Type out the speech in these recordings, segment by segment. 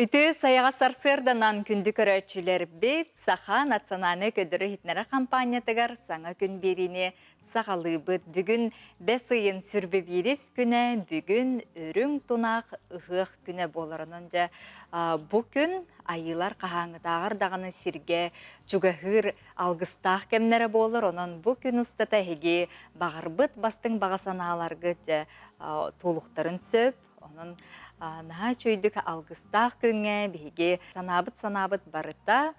Үтүө сайаҕас сарсыарданан күндү көрөөччүлэрбит Саха национальнай көрдөрөр-иһитиннэрэр хампаанньатыгар саҥа күн биэриини саҕалыыбыт. Бүгүн бэс ыйын сүрбэбиирис күнэ, бүгүн үрүҥ тунах ыһыах күнэ буоларынан дьэ бу күн айыылар хаһааҥҥытааҕар даҕаны сиргэ чугаһыыр алгыстаах кэмнэрэ буолар. Онон бу күн устата эһиги баҕарбыт бастыҥ баҕа санааларгыт дьэ туолуохтарын сөп. Онон наһаа үчүгэйдик алгыстаах күҥҥэ биһиги санаабыт санаабыт барыта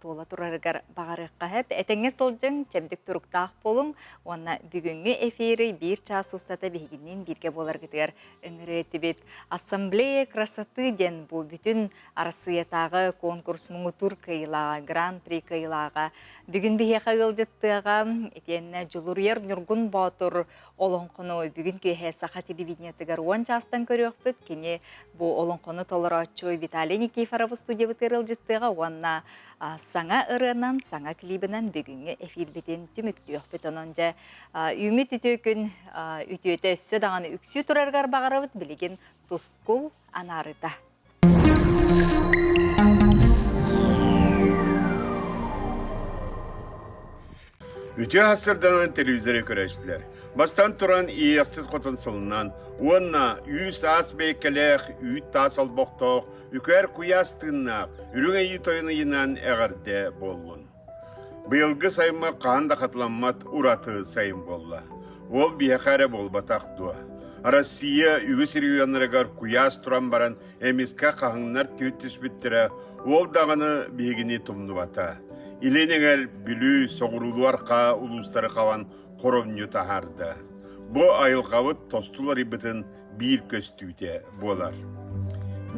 туола турарыгар баҕарыахха сөп. Этэҥҥэ сылдьыҥ, чэбдик туруктаах буолуҥ уонна бүгүҥҥү эфири биир чаас устата биһигинниин бииргэ буоларгытыгар ыҥырыа этибит. Ассамблея красоты диэн бу бүтүн Арассыыйатааҕы конкурс муҥутуур кыайыылааҕа, гран-при кыайыылааҕа бүгүн биһиэхэ ыалдьыттыаҕа. Итиэннэ Дьулуруйар Ньургун Боотур олоҥхону бүгүн киэһэ саха телевидениетыгар уон чаастан көрүөхпүт. Кини бу олоҥхону толорооччу Виталий Никифоров студиябытыгар ыалдьыттыаҕа уонна саҥа ырыанан, саҥа клибинэн бүгүҥҥү эфирбитин түмүктүөхпүт. Онон дьэ үүммүт үтүө күн үтүөтэ өссө даҕаны үксүү турарыгар баҕарабыт. Билигин тускул анаарыта. Үтүө сарсыарданан телевизоры көрөөччүлэр. Бастаан туран иэхсит хотун сылынан уонна үүс-аас бэйкэлээх, үүт-таас олбохтоох, үкээр куйаас тыыннаах, үрүҥ айыы тойон ыйынан эҕэрдэ буоллун. Быйылгы сайыммыт хаһан да хатыламмат ураты сайын буолла. Ол биһиэхэ эрэ буолбатах дуо? Россия үгүс регионнарыгар куйаас туран баран эмискэ хаһыҥнар түүт түспүттэрэ, ол даҕаны биһигини тумнубата. Илин эҥэр Бүлүү, соҕуруулуу арҕаа улуустары хабан хоромньу таһаарда. Бу айылҕабыт тосту уларыйбытын биир көстүүтэ буолар.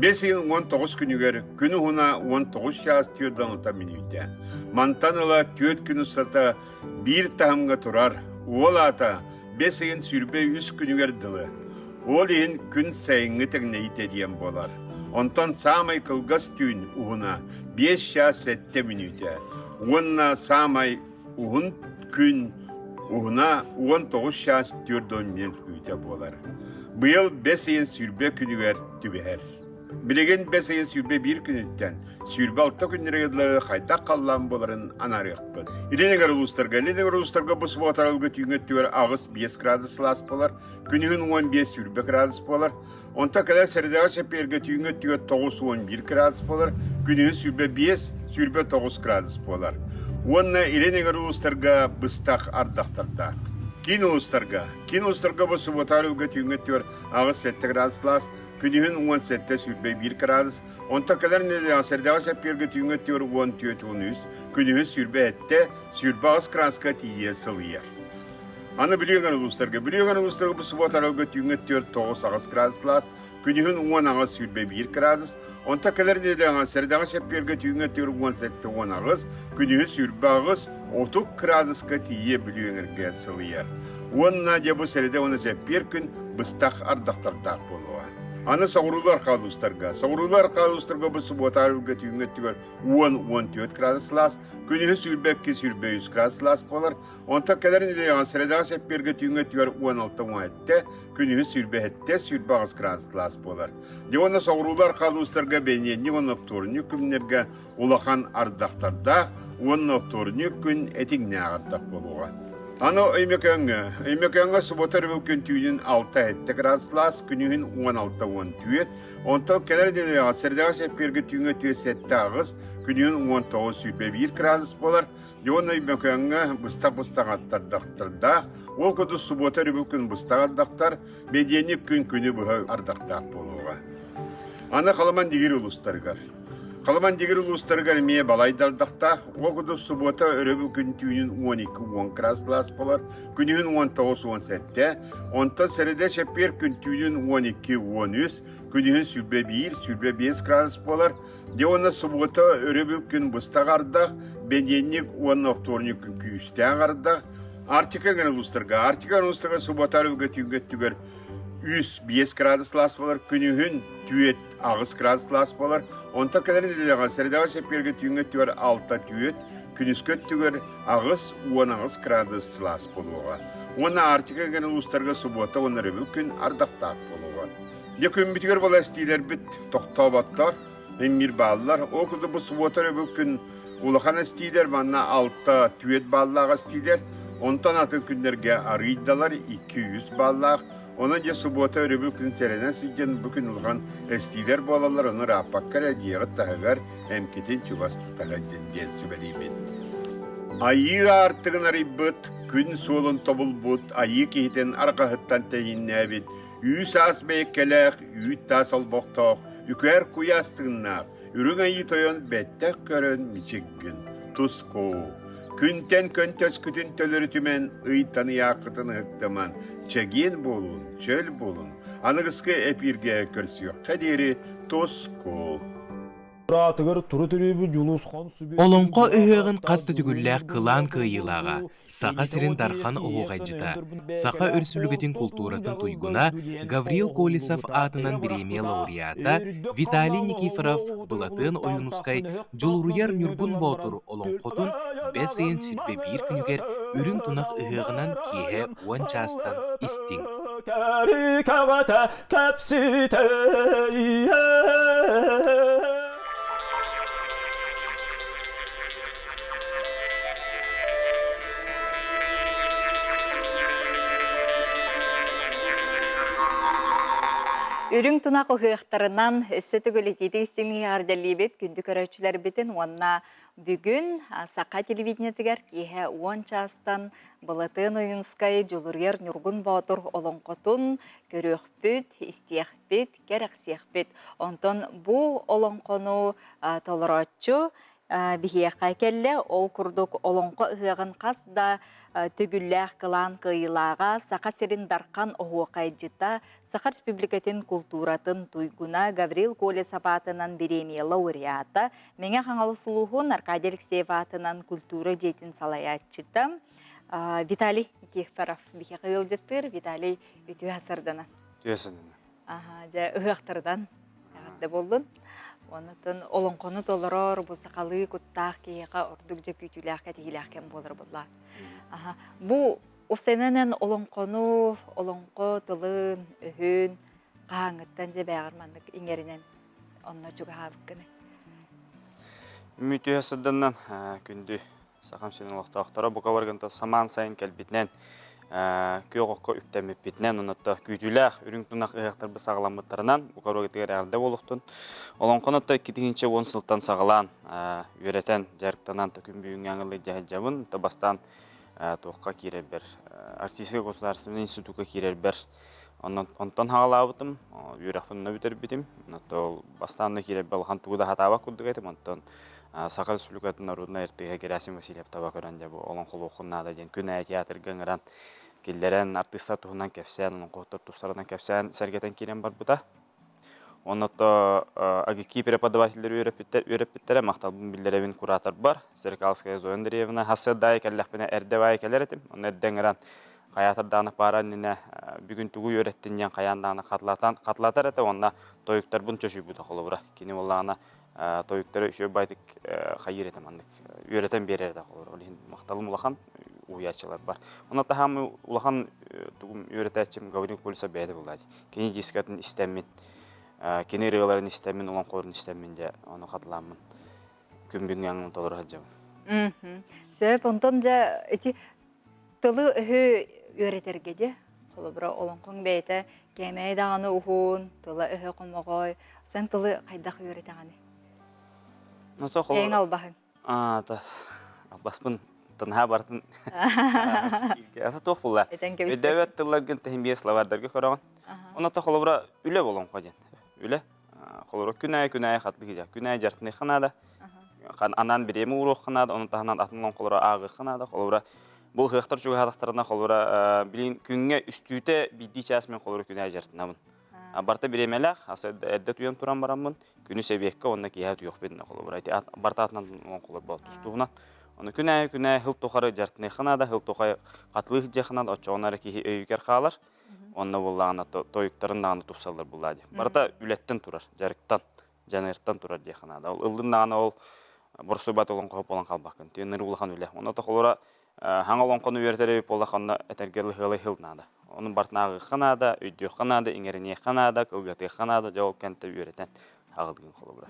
Бэс ыйын 19 күнүгэр күн уһуна 19 чаас 46 мүнүүтэ. Мантан ыла түөрт күн устата биир таһымҥа турар, уол аата бэс ыйын 23 күнүгэр дылы. Ол иһин күн сайыҥҥы тэҥнэйитэ диэн буолар. Онтон саамай кылгас түүн уһуна 5 чаас 7 мүнүүтэ уонна саамай Уһун күн уһуна 19 чаас 41 мүнүүтэ буолар. Быйыл бэс ыйын 20 күнүгэр түбэһэр. Билигин бэс ыйын 21 күнүттэн 26 күннэргэ дылы хайдах халлаан буоларын анаарыахпыт. Илин эҥэр улуустарга Илин эҥэр улуустарга бу субуотаралга түүҥҥү өттүгэр 8-5 градус сылаас буолар, күнүһүн 15-20 градус буолар. Онтон кэлэр сэрэдэҕэ чэппиэргэ түүҥҥү өттүгэр 91 градус буолар, күнүһүн 25, 29 градус буолар. Уонна илин эҥэр улуустарга быстах ардахтардаах. Киин улуустарга Киин улуустарга бу субуотаар ылга түүҥҥү өттүгэр 8-7 градус сылаас, күнүһүн 17-21 градус, онтон кэлэр нэдиэлэҕэ сэрэдэҕэ чэппиэргэ түүҥҥү өттүгэр 14-13, күнүһүн 27, 28 градуска тиийэ сылыйар. Аны Бүлүү эҥэр улуустарга. Бүлүү эҥэр улуустарга бу субуота аралга түүҥҥү 4-9 градус сылаас, күнүһүн 10-21 градус, онтон кэлэр нэдиэлэҕэ сэрэдэҕэ чэппиэргэ түүҥҥү 4-17-18, күнүһүн 28 30 градуска тиийэ Бүлүү эҥэргэ сылыйар. Уонна дьэ бу сэрэдэ уонна чэппиэр күн быстах ардахтардаах буолуоҕа. Аны соҕуруулуу арҕаа улуустарга. Соҕуруулуу арҕаа улуустарга бу субуота аралга түүҥҥү өттүгэр 10-14 градус сылаас, күнүһүн 22-23 градус сылаас буолар, Онтон кэлэр нэдиэлэҕэ сэрэдэҕэ чэппиэргэ түүҥҥү өттүгэр 16-17, күнүһүн 27, 28 градус сылаас буолар. Дьэ уонна соҕуруулар халуустарга бэнидиэнньик уонна оптуорунньук күннэргэ улахан ардахтардаах уонна оптуорунньук күн этиҥнээх ардах буолуоҕа. Аны Өймөкөөҥҥө. Өймөкөөҥҥө субуота өрөбүл күн түүнүн 6-7 градус сылаас, күнүһүн 16-14, онтон кэлэр нэдиэлэҕэ сэрэдэҕэ чэппиэргэ түүҥҥү өттүгэр 7-8, күнүһүн 19-21 градус буолар. Дьон Өймөкөөҥҥө быстах-быстах аттардахтардаах, ол курдук субуота өрөбүл күн быстах ардахтар, бэдиэнньик күн күнү быһа ардахтаах буолуоҕа. Аны Халыман Дигир улуустарыгар. Халыман Дигир улуустарыгар эмиэ балайда ардахтаах, ол курдук субуота өрөбүл күн түүнүн 12-10 градус буолар, күнүһүн 19-17, онтон сэрэдэ чэппиэр күн түүнүн 12-13, күнүһүн 21-25 градус буолар, Дьэ уонна субуота өрөбүл күн быстах ардах, бэнидиэнньик уонна оптуорунньук күн күүстээх ардах. Арктика эҥэр улуустарга, Арктика улуустарга субуота өрөбүлгэ түүҥҥү өттүгэр 3-5 градус сылаас буолар, күнүһүн 4-8 градус сылаас буолар. Онтон кэлэр нэдиэлэҕэ сэрэдэҕэ чэппиэргэ түүҥҥү өттүгэр 6-4, күнүскү өттүгэр 8-18 градус сылаас буолуоҕа. Уонна Арктика эҥэр улуустарга субуота уонна өрөбүл күн ардахтаах буолуоҕа. Дьэ күммүтүгэр буола эстиилэрбит тохтооботтор. Эммир бааллар. Ол курдук бу субуота өрөбүл күн улахан эстиилэр манна алта түөрт бааллаах эстиилэр. Онтон атын күннэргэ арыйдалар 200 бааллаах. Онон дьэ субуота өрөбүл күн сэрэнэн сылдьан бу күн улахан эстиилэр буолаллар. Ону ырааппакка эрэ дьиэҕит таһыгар эмкитин чугас тута сылдьын диэн сүбэлиибит. Айыы аартыгын арыйбыт, күн суолун тобулбут, айыы киһитин арҕаһыттан тэйиннээбит, үүс-аас бэйэккэлээх, үүт-таас олбохтоох, үкээр куйаас тыыннаах, үрүҥ айыы тойон бэттэх көрөн мичик гын, тускуу. Күнтэн көнтөскүтүн төлөрүтүмэн, ыйтан ыйааххытын ыһыктыман, чэгиэн буолун, чөл буолун. Аныгыскы эпииргэ көрсүөххэ диэри тускул. Олоҥхо ыһыаҕын хас да төгүллээх кылаан кыайыылааҕа, Саха сирин Дархан оһуохайдьыта, Саха Өрөспүүбүлүкэтин култууратын туйгуна Гаврил Колесов аатынан бириэмийэ лауреата Виталий Никифоров Былатыан Ойуунускай Дьулуруйар Ньургун Боотур олоҥхотун бэс ыйын 21 күнүгэр Үрүҥ Тунах ыһыаҕынан киэһэ 10 чаастан истиҥ. Үрүҥ тунах ыһыахтарынан өссө төгүл итиитик истиҥник эҕэрдэлиибит күндү көрөөччүлэрбитин уонна бүгүн Саха телевидениетыгар киэһэ 10 чаастан Былатыан Ойуунскай Дьулуруйар Ньургун Боотур олоҥхотун көрүөхпүт, истиэхпит, кэрэхсиэхпит. Онтон бу олоҥхону толорооччу биһиэхэ кэллэ. Ол курдук олоҥхо ыһыаҕын хас да төгүллээх кылаан кыайыылааҕа, Саха сирин Дархан оһуохайдьыта, Саха Республикатын култууратын туйгуна Гаврил Колесов аатынан бириэмийэ лауреата, Мэҥэ Хаҥалас улууһун Аркадий Алексеев аатынан культура дьиэтин салайааччыта Виталий Никифоров биһиэхэ ыалдьыттыыр. Виталий үтүө сардана. Үтүө сардана. Аха, дьэ ыһыахтардан эҕэрдэ буоллун. Онутун олоҥхону толорор бу сахалыы куттаах киһиэхэ ордук дьэ күүтүүлээх кэтиһиилээх кэм буолар буолла. Аха, бу уопсайынан олоҥхону, олоҥхо тылын, өһүн хаһааҥҥыттан дьэ бээҕэр маннык иҥэринэн онно чугаһаабыккыный? Үтүө сырданнан күндү Сахам сирин олохтоохторо бука баргынта самаан сайын кэлбитинэн, күөх окко үктэммиппитинэн, оннотто күүтүүлээх үрүҥ тунах ыһыахтарбыт саҕаламмыттарынан бука барыгытыгар эҕэрдэ буолуохтун. Олоҥхону отто 2010 сылтан саҕалаан үөрэтэн, дьарыктанан күн бүгүҥҥэ аҥыллыы дьаһайдьабын. То бастаан туохха киирэрбэр, Арктическай государственный институкка киирэрбэр онтон хаҕалаабытым, үөрэхпин онно бүтэрбитим. Онно бастаан да киирэрбэр улахан тугу да хатаабат курдук этим. Онтон Саха Республикатын народнай артыыһа Герасим Васильев таба көрөн дьэ бу олоҥхолуоххун наада диэн күн аайы театрга ыҥыран киллэрэн артыыстар туһунан кэпсээн, олоҥхоһуттар тустарынан кэпсээн сэргэтэн киирэн барбыта. Онно АГИКИ преподавателлэр үөрэппиттэрэ, махталбын биллэрэбин кураторбар Стрекаловская Зоя Андреевна. Хасыардаайы кэллэхпинэ эрдэ баайы кэлэр этим. Онно эрдэ ыҥыран хайаатар даҕаны паара иннинэ бүгүн тугу үөрэттин диэн хайаан даҕаны хатылатар этэ уонна тойуктарбын чочуйбута холобура. Кини буоллаҕына тойуктары үчүгэй байтык хайыыр этэ маннык үөрэтэн биэрэр этэ холобура. Ол иһин махталым улахан уһуйааччылар бар. Онно таһаамы улахан тугум үөрэтээччим Гаврил Колесов бэйэтэ буолла. Кини дискатын истэммин, кини ырыаларын истэммин, олоҥхолорун истэммин дьэ ону хатылааммын күн бүгүҥҥү аҥын толоро сылдьабын. Сөп, онтон дьэ ити тылы-өһү үөрэтэргэ дьэ холобура олоҥхоҥ бэйэтэ кээмэйэ даҕаны уһун, тыла-өһө хомоҕой, сэн тылы хайдах үөрэтэҕиний? Эйиҥ албаһыҥ. Аата албаспын тынһаа бартын аса туох булла. Өйдөбөт тылларгын тэһин биир словардарга көрөҕүн. Онно холобура үлэ болоҥхо диэн. Үлэ. Холобура күн аайы күн аайы хатылы киһи. Күн аайы дьартыныахха наада. Анаан бириэмэ ууруохха наада, ону таһынан атын олоҥхолору ааҕыахха наада. Холобура бу ыһыахтар чугаһаатахтарына холобура билин күҥҥэ үстүүтэ биирдии чаас мен холобура күн аайы дьартынабын. Барта бириэмэлээх, эрдэ туйан туран бараммын, күнүс эбиэккэ уонна киэһэ туйуохпун холобура ити барта атынан оҥхолор тустууһунан. Ону күн аайы күн аайы хыл тухары дьартыныахха наада, хыл тухары хатылыы сылдьыахха наада, оччоҕуна эрэ киһи өйүгэр хаалар. Онно буоллаҕына тойуктарын даҕаны тупсаллар буллаа дии. Барыта үлэттэн турар, дьарыктан, дьаныыртан турар диэххэ наада. Ол ыллын даҕаны ол борсуйбат олоҥхоһо буолан хаалбаккын. Тыынныр улахан үлэ. Онно холура хаҥа олоҥхону үөрэтэр эбит буоллахха, онно этэргэ лыһыалай хыл наада. Ону барытын ааҕыахха наада, өйдүөххэ наада, иҥэриниэххэ наада, кылгатыахха наада, дьэ ол кэнтэ үөрэтэн. аҕылгын холобура.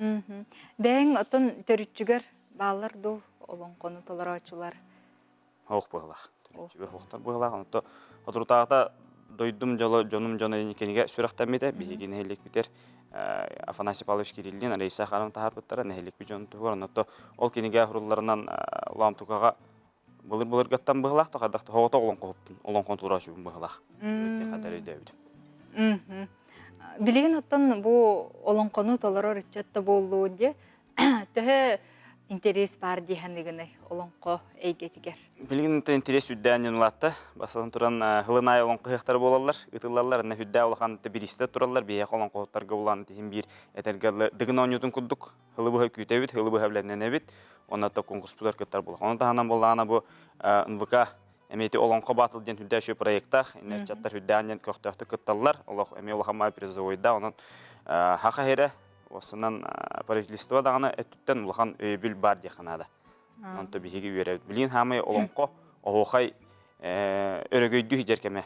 Бэйэҥ оттон төрүччүгэр бааллар дуу олоҥхону толорооччулар? Оох быһылах. Төрүччүгэр оһохтор быһылаах. Онто соторутааҕыта дойдум дьоло, дьонум дьоно кинигэ сүрэхтэммитэ. Биһиги нэһилиэкпитэр Афанасий Павлович Кириллин, Алейса Харам таһаарбыттара нэһилиэкпит дьонун туһугар. Онно ол кинигэ сурулларынан Лоомтукаҕа былыр-былыргаттан быһылаах да хайдах оҕото олоҥхоһуппун, олоҥхону турааччыбын быһылаах. Хатар өйдөөбүтүм. Билигин оттон бу олоҥхону толорор ыччат да буоллун дии төһө интерес баар дии саныыгыный олоҥхо эйгэтигэр? Билигин интерес үрдээн дьон улаатта. Бастатан туран һылын аайы олоҥхо ыһыахтара буолаллар, ыытыллаллар. Аны үрдээх улахан бириистэр тураллар. Биһиэхэ олоҥхоһуттарга улаан тиһин биир этэргэ дыгын оонньуутун курдук һылы быһа күүтэбит, һылы быһа билэннэнэбит. Онно конкурспутугар кыттар буолах. Ону таһынан буоллаҕына бу НВК эмиэ ити Олоҥхо Батл диэн үрдээх үчүгэй проектаах, иннэ ыччаттар үрдээн диэн көхтөөхтүк кытталлар. Олох эмиэ улахан маай призовойдаах. Онон хаха иһэрэ Уоссанан правительство даҕаны өттүттэн улахан өйөбүл баар диэххэ наада. Онто биһиги үөрэбит. Билигин хаамай олоҥхо, оһуохай өрөгөйдүү сылдьар кэмэ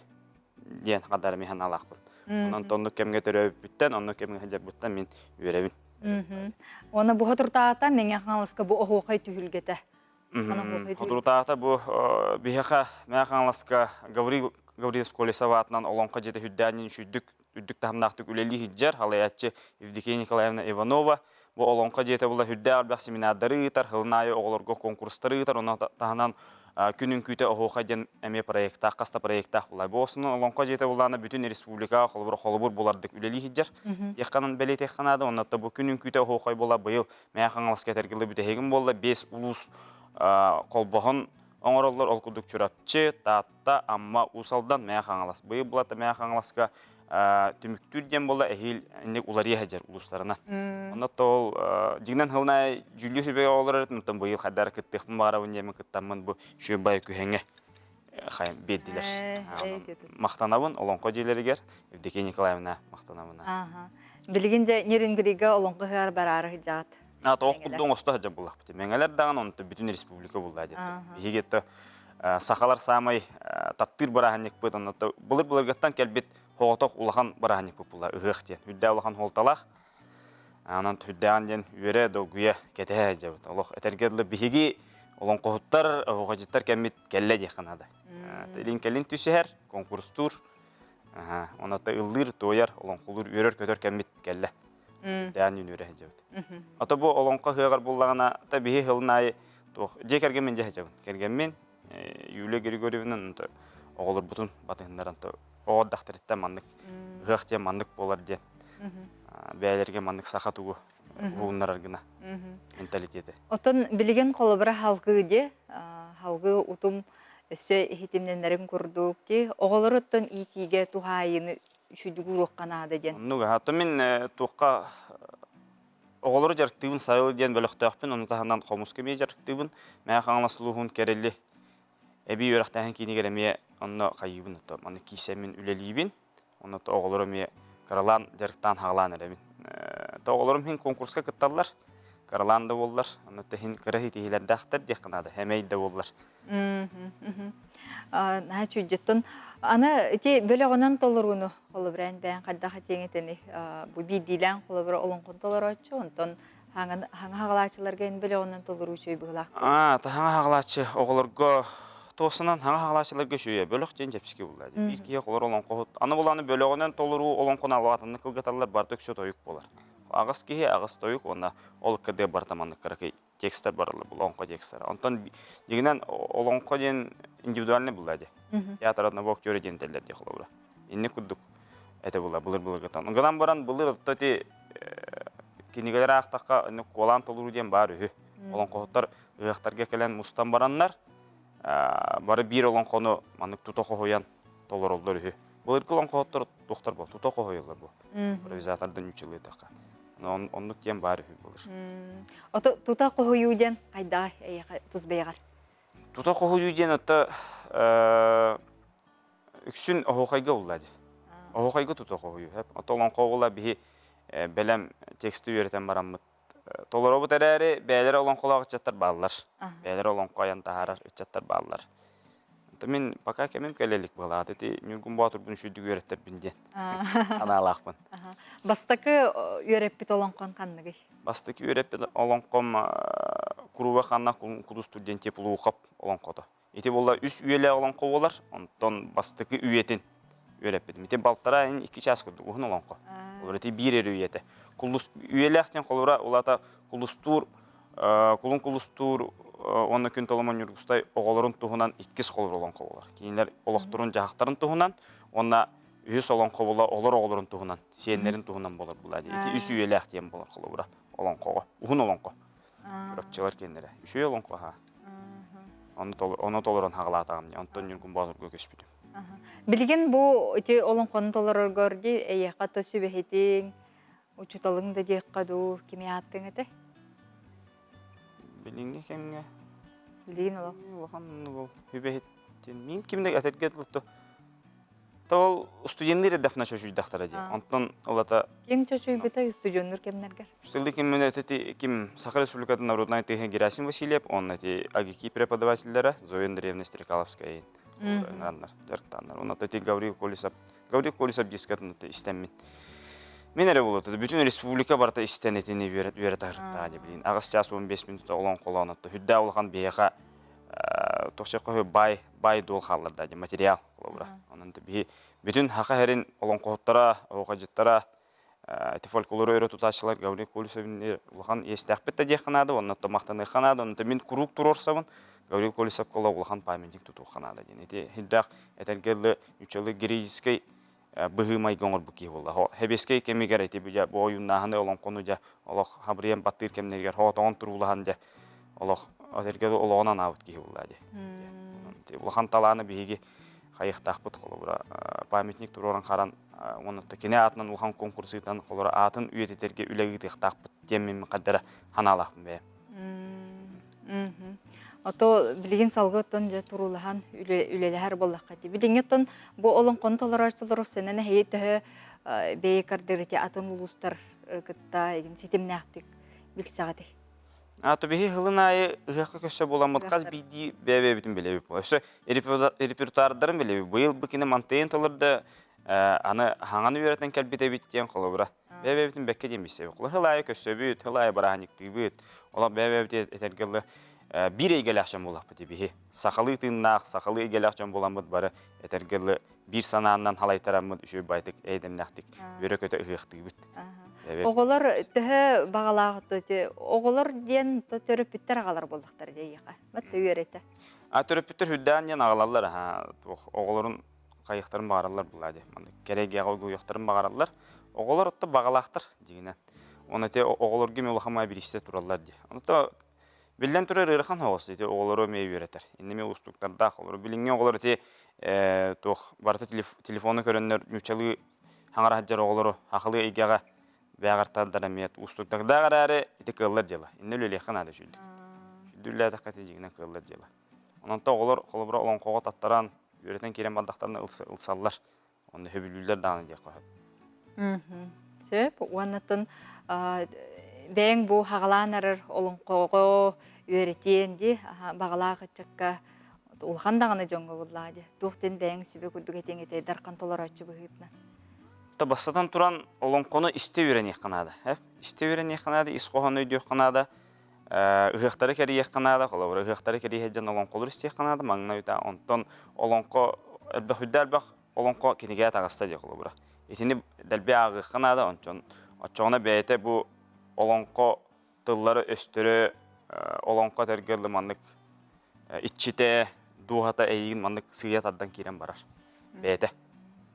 диэн хадара мин санаалаахпын. Онон оннук кэмҥэ төрөөбүппүттэн, оннук кэмҥэ сылдьарбыттан мин үөрэбин. Уонна буһа туртаата Мэҥэ Хаҥаласка бу оһуохай түһүлгэтэ. Соторутааҕыта бу биһиэхэ Мэҥэ Хаҥаласка Гаврил Гаврилович Колесов аатынан олоҥхо дьиэтэ үрдээн үчүйдүк үрдүк таһымнаахтык үлэлии сылдьар салайааччы Евдокия Николаевна Иванова бу олоҥхо дьиэтэ була үрдээх элбэх семинардары ыытар, сылын аайы оҕолорго конкурстары ыытар, онно таһынан күн үҥкүүтэ оһуохай диэн эмиэ проектаах, хас да проектаах булай. Бу основном олоҥхо дьиэтэ булаана бүтүн республикаҕа холобур холобур булардык үлэлии сылдьар. Диэххэ бэлиэтиэххэ наада, онно бу күн үҥкүүтэ оһуохай була быйыл Мэҥэ Хаҥаласка этэргэ бүтэһигин буолла, биэс улуус холбоһон оҥороллор. Ол курдук Чурапчы, Таатта, Амма, Уус Алдан, Мэҥэ Хаҥалас. Быйыл булата Мэҥэ Хаҥаласка түмүктүүр диэн буолла эһиил инник уларыйа сылдьар улуустарынан. Онно ол дьиҥинэн сылын дьүүллүүр сүбэгэ олорор этим, оттон быйыл хайдара кыттыахпын баҕарабын диэммин кыттаммын бу үчүгэй күһэҥҥэ биэрдилэр. Махтанабын олоҥхо дьиэлэригэр Евдокия Николаевна махтанабын. Билигин дьэ Нерюнгрига олоҥхо ыһыар бараары сылдьаҕыт. А тоох курдук оҥосто сылдьар буоллахпыт. Мэҥэлэр даҕаны онто бүтүн республика булла диэтэ. Биһиги это сахалар саамай таптыыр бырааһынньыкпыт, онно былыр-былыргыттан кэлбит соҕотох улахан бырааһынньыкпыт буолла ыһыах диэн. Үрдээх улахан суолталаах. Онон үрдээҕин диэн үөрэ, долгуйа кэтэһэ сылдьабыт. Олох этэргэ дылы биһиги олоҥхоһуттар, оһуохайдьыттар кэммит кэллэ диэххэ наада. Илин кэлин түсүһэр, конкурстуур, Онон ыллыыр, туойар, олоҥхолуур, үөрэр-көтөр кэммит кэллэ. Дээн үөрэ сылдьабыт. Ото бу олоҥхо ыһыаҕар буллаҕына, та биһи сылын аайы туох дьиэ кэргэммин дьэ сылдьабын. Кэргэммин Юлия Григорьевна оҕолорбутун батыһыннаран оҕо эрдэхтэриттэн маннык ыһыах диэн маннык буолар диэн бэйэлэргэ маннык саха тугу уһугуннарар гына менталитеты. Оттон билигин холобура халгыы дии, халгыы утум өссө иһитимнэнэрин курдук дии, оҕолору оттон иитиигэ туһаайыыны үчүгүйдүк ууруохха наада диэн. Оннук аха. Мин туохха оҕолору дьарыктыыбын Сайыл диэн бөлөхтөөхпүн, ону таһынан хомуска эмиэ дьарыктыыбын. Мэҥэ Хаҥалас улууһун Кэрэли эбии үөрэхтээһин киинигэр эмиэ онно хайыыбын, манна киисэммин үлэлиибин. Онно оҕолору эмиэ кыралаан дьарыктаан хаҕалаан эрэбин. Оҕолорум иһин конкурска кытталлар, кыралаан да буоллар, онно иһин кыра ситиһиилэрдээхтэр диэххэ наада, эмэй да буоллар. Наһаа чүйдьэттэн. Аны ити бөлөҕүнэн толорууну холобураан бэйэн хайдах этиэҥ этини бу биирдиилээн холобура олоҥхон толорооччу, онтон хаҥа хаҕалааччыларга ин бөлөҕүнэн толоруу үчүгэй быһыылаах. Аа, хаҥа хаҕалааччы оҕолорго туосунан хаҥа хаҕалааччыларга үчүгэй бөлөх диэн дьэпсики булла. Биир киһи оҕолор олоҥхоһут. Аны буланы бөлөҕүнэн толоруу олоҥхону алаатынны кылгаталлар барыта үксэ тойук буолар. Аҕыс киһи аҕыс тойук уонна ол ыккардыгар барыта маннык кыракый текстэр бараллар бу олоҥхо текстара. Онтон дьиҥинэн олоҥхо диэн индивидуальный булла дии. Театр одного актера диэн этэллэр дии холобура. Инник курдук этэ була былыр-былыргыттан. Гынан баран былыр отто ити кинигэлэр аахтахха инник куолаан толоруу диэн баар үһү. Олоҥхоһуттар ыһыахтарга кэлэн мустан бараннар бары биир олоҥхону маннык тута хоһуйан толороллор үһү. Былыргы олоҥхоһуттар туохтар бу тута хоһуйаллар бу. Импровизатордан үчүлүөтэххэ. Оннук диэн баар үһү былыр. Ото тута хоһуйуу диэн хайдаҕай эйиэхэ тус бэйэҕэр? Тута хоһуйуу диэн ото үксүн оһуохайга булла дии. Оһуохайга тута хоһуйуу. Ото олоҥхо була биһи бэлэм тексти үөрэтэн бараммыт толоробут эрээри бэйэлэрэ олоҥхолоох ыччаттар бааллар. Бэйэлэрэ олоҥхо айан таһаарар ыччаттар бааллар. Онтон мин пока кэмим кэлэ илик быһалаат ити Ньургун Боотурбун үчүгдүк үөрэттэрбин диэн анаалаахпын. Бастакы үөрэппит олоҥхон ханныгый? Бастакы үөрэппит олоҥхом Куруба ханна кудустур диэн Теплоухов олоҥхото. Ити буолла үс үйэлээх олоҥхо буолар, онтон бастакы үйэтин үөрэппитим. Ити балтараа икки чаас курдук уһун олоҥхо. Олор ити биир эрэ үйэтэ. Кулус үйэлээх диэн холобура улаата кулустуур кулун кулустуур уонна күн толомон Ньургустай оҕолорун туһунан иккис холобур олоҥхо буолар. Кинилэр олохторун-дьаһахтарын туһунан уонна үһүс олоҥхо буола олор оҕолорун туһунан, сиэннэрин туһунан буолар була. Ити үс үйэлээх диэн буолар холобура олоҥхоҕо. Уһун олоҥхо. Чурапчылар киэннэрэ. Үчүгэй олоҥхо аһаа. Ону толорон хаҕалаатаҕым дии. Онтон Ньургун Боотурга көспүтүм. Билигин бу ити олоҥхону толороргор дии эйиэхэ то сүбэһитиҥ, учууталыҥ да диэххэ дуу, кими ааттыҥ этэй? Билиҥҥи кэмҥэ Билигин олох. Улахан ол сүбэһит мин ким да этэргэ дылы Ол студенныр эрдэхпинэ чочуйдахтара дии. Онтон ылата Ким чочуйбута студеннур кэмнэргэр? Сылды киммин эти ким Саха Республикатын народнай тыһы Герасим Васильев, онно эти АГИКИ преподавателлэрэ Зоя Андреевна Стрекаловская ыҥыраннар, дьарыктааннар. Онно эти Гаврил Колесов, Гаврил Колесов дискатын истэммин. Мин эрэ буолуо, бүтүн республика барыта истэн этини үөрэтэ сырыттаҕа дии билин. Аҕыс чаас 15 минута олоҥхолоон отто хүрдээх улахан биһиэхэ тохсоххо баай баай дуол хаалларда дии материал. Холобура. Онон биһи бүтүн Хаха сирин олоҥхоһуттара, оһуохайдьыттара, ити фольклору өрө тутааччылар Гаврил Колесовны улахан иэстээхпит да диэххэ наада, уонна махтаныахха наада. Онон мин куруук туруорсабын, Гаврил Колесовка улахан памятник тутуохха наада диэн. Ити хилдээх этэргэ дылы ньуччалыы героическай быһыы-майгы оҥорбут киһи буолла. Хэбиэскэй кэмигэр ити дьэ бу ойууннааһыны олоҥхону дьэ олох хабырыйан баттыыр кэмнэригэр хоотоҕон туруулаһан дьэ олох этэргэ олоҕун анаабыт киһи буолла дии. Улахан талааны биһиги хайыахтаахпыт холобура памятник туруоран харан уонна кини аатынан улахан конкурс ыытан холобура аатын үйэтитэргэ үлэ ыытыахтаахпыт диэн мин хаддара ханаалаахпын бэйэм. Ото билигин салгы оттон дьэ туруулаһан үлэлэһэр буоллахха дии. Билиҥҥи оттон бу олоҥхону толорооччулар сэнэн эһиги төһө бэйэ кардырыти атын улуустар кытта игин ситимнээхтик билсэҕитий? А то биһи хылын аайы ыһыахха көссө буоламмыт хас биирдии бэйэ-бэйэбитин билэбит. Өссө репертуардарын билэбит. Быйыл бу кини мантыйын толордо аны хаҥаны үөрэтэн кэлбит эбит диэн холобура. Бэйэ-бэйэбитин бэккэ диэн билсэбит. Хыл аайы көссөбүт, хыл аайы бырааһынньыктыыбыт. Олох бэйэ-бэйэбит этэргэ дылы биир эйгэлээх дьон буоллахпыт биһи. Сахалыы тыыннаах, сахалыы эйгэлээх дьон буоламмыт бары этэргэ дылы биир санааннан халайтараммыт үчүгэй байтык эйдэмнэхтик үөрэ-көтө ыһыахтыыбыт. Оҕолор төһө баҕалаах оҕолор диэн төрөппүттэр аҕалар буоллахтар дьэйиэхэ. Батта үөрэтэ. А төрөппүттэр үрдээн диэн аҕалаллар туох оҕолорун хайыахтарын баҕараллар булаа дии. Маннык кэрэйгэҕэ угуйуохтарын баҕараллар. Оҕолор отто баҕалаахтар дьиҥинэн. Оны те оҕолорго эмиэ улахан маа бириистэ тураллар дии. Онто Биллэн турар ыарахан соҕус ити оҕолору эмиэ үөрэтэр. Иннэ эмиэ уустуктардаах олору. Билиҥҥи оҕолор ити туох барыта телефону көрөннөр нууччалыы хаҥара сылдьар оҕолору сахалыы эйгэҕэ бэйэҕэр тардар эмиэ уустуктардаах эрээри ити кыаллар дьыала. Иннэ үлэлиэххэ наада үчүгдүк. Үчүгдүк үлэлээтэххэ ити дьиҥинэн кыаллар дьыала. Онон оҕолор холобура олоҥхоҕо таттаран үөрэтэн киирэн бардахтарына ылсаллар. Онно сөбүлүүллэр даҕаны диэххэ сөп. Сөп. Уоннаттан бэйэҥ бу хаҕалаан арар олоҥхоҕо үөрэтиэн дии баҕалаах ыччакка улахан даҕаны дьоҥҥо буллаа дии. Туох диэн бэйэҥ сүбэ курдук этиэҥ этэй дархан толорооччу быһыытынан. То бастатан туран олоҥхону истэ үөрэниэххэ наада. Истэ үөрэниэххэ наада, ис хоһоону өйдүөххэ наада. Ыһыахтары кэрийиэххэ наада, холобура ыһыахтары кэрийэ сылдьан олоҥхолору истиэххэ наада, маҥнай утаа онтон олоҥхо элбэх үрдэ элбэх олоҥхо кинигэ таҕыста дии холобура. Итини дэлби ааҕыахха наада, ончон оччоҕуна бэйэтэ бу олоҥхо тыллары өстөрө олоҥхо этэргэ дылы маннык иччитэ, дууһата эйигин маннык сыыйа тардан киирэн барар. Бэйэтэ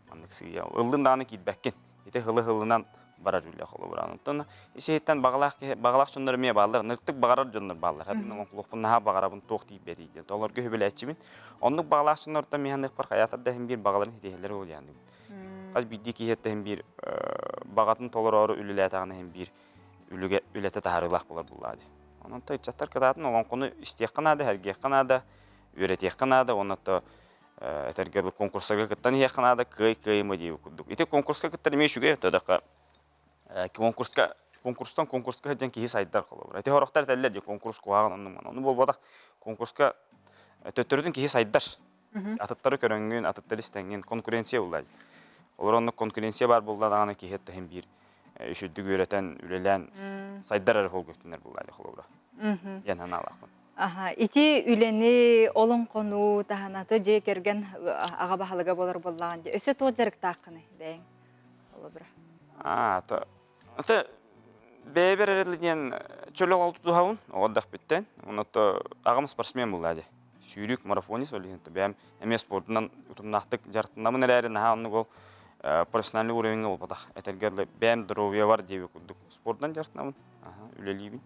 маннык сыыйа. Ыллын даҕаны киирбэккин. Ити һылы-һылынан барар үлэ холобура. Онтон ис-иһиттэн баҕалаах киһи, баҕалаах дьоннор эмиэ бааллар. Ынырыктык баҕарар дьоннор бааллар. Мин олоҥхолуохпун наһаа баҕарабын, туох тиийбэтий диэн. Толорго үбүлээччибин. Оннук баҕалаах дьоннортон мин саныахпар хайаатар да иһин биир баҕаларын ситиһэллэр ол диэн. Хас биирдии киһиэттэн иһин биир баҕатын толороору үлэлээтэҕинэ иһин биир үлүгэ үлэтэ таһаарыылаах буолар буллаа дии. Онон ыччаттар кытаатын олоҥхону истиэххэ наада, сэргиэххэ наада, үөрэтиэххэ наада уонна то этэргэ дылы конкурсарга кыттан иһиэххэ наада, кыай кыайыма диэбит курдук. Ити конкурска кыттар эмиэ үчүгэй, төдөххө конкурска конкурстан конкурска сылдьан киһи сайдар холобура. Ити сорохтор этэллэр дии конкурс куһаҕан оннук ону буолбатах. Конкурска төттөрүтүн киһи сайдар. Атыттары көрөҥҥүн, атыттары истэҥҥин конкуренция булла. Олор оннук конкуренция баар буолла даҕаны киһи таһым биир үчүгдүк үөрэтэн, үлэлээн сайдар эрэ холго өттүнэр булла холобура. Диэн санаалаахпын. Аха, ити үлэни олоҥхону таһанаты дьиэ кэргэн аҕа баһылыга буолар буоллаҕын дии. Өссө туох дьарыктааххыный бэйэҥ холобура? Аа, то Это бэйэбэр эрэл диэн чөл оҕол тутуһабын оҕо бүттэн. Онно аҕам спортсмен буолла дии. Сүүрүк, марафонист ол иһин бэйэм эмиэ спордунан утумнаахтык дьарыктанабын эрээри наһаа оннук ол профессиональный уровеньҥа буолбатах. Этэргэ дылы бэйэм здоровьебар диэби курдук спордунан дьарыктанабын, үлэлиибин.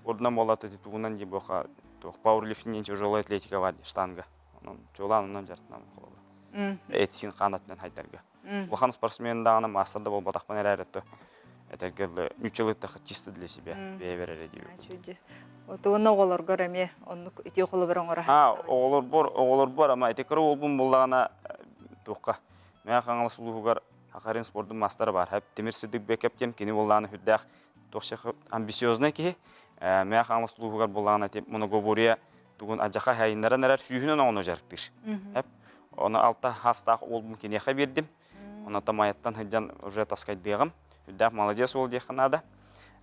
Спордунан буолла тугунан дии буоха туох пауэрлифтинг диэн тяжелая атлетика бар дии штанга. Онон чуолаан онон дьарыктанабын холобура. Эт-сиин хаан өттүнэн хайдарга. Улахан спортсмен даҕаны маастар да буолбатахпын эрээри то этэргэ дылы ньуччалыыттаха чисто для себя бэйэбэр эрэ диэбит. Отуонна оҕолоргор эмиэ оннук үтүө холобур оҥоро А оҕолорбор оҕолорбор ама ити кыра уолбун буллаҕына туохха Мэҥэ Хаҥалас улууһугар Хахарин спордун маастара баар. Хэп Тимир Сыдыкбеков диэн кини буоллаҕына сүрдээх туох амбициознай киһи. Мэҥэ Хаҥалас улууһугар буоллаҕына ити многоборье тугун адьаха хайыннаран эрэр сүүһүнэн оҕону дьарыктыыр. Эп ону алта хастаах уолбун киниэхэ биэрдим. Онон Майаттан сылдьан уже таскайдыаҕым. Үрдээх маладьыас уол диэххэ наада.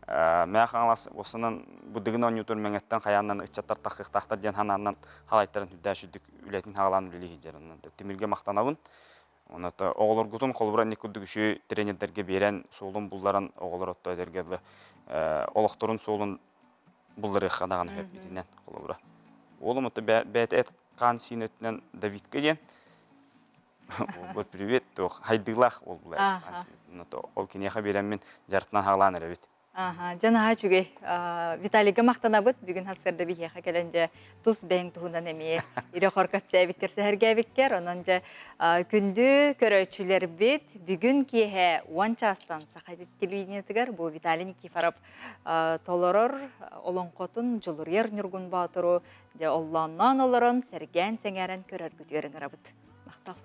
Мэҥэ Хаҥалас уоссанан бу Дыгын оонньуутун Мэҥэттэн хайааннан ыччаттар тахсыахтаахтар диэн санааннан халайтарын үрдээх сүрдүк үлэтин хаалаан үлэлии сылдьар. Онон Тимиргэ махтанабын. Онон оҕолоргутун холобура инник курдук үчүгэй тренердэргэ биэрэн суолун булларан оҕолор отто этэргэ дылы олохторун суолун булларыахха даҕаны сөп итинэн холобура. Уолум ото бэйэтэ эт хаан сиин өттүнэн Давидка диэн вот привет туох хайдыылаах уол булар ол киниэхэ биэрэммин дьарытынан хаалаан эрэбит. Аха, дьэ наһаа үчүгэй. Виталийга махтанабыт. Бүгүн сарсыарда биһиэхэ кэлэн дьэ тус бэйэҥ туһунан эмиэ ирэ-хор кэпсээбиккэр, сэһэргээбиккэр. Онон дьэ күндү көрөөччүлэрбит бүгүн киэһэ 10 чаастан Саха телевидениетыгар бу Виталий Никифоров толорор олоҥхотун Дьулуруйар Ньургун Боотуру дьэ оллоонноон олорон сэргээн сэҥээрэн көрөргүтүгэр ыҥырабыт. Махтал.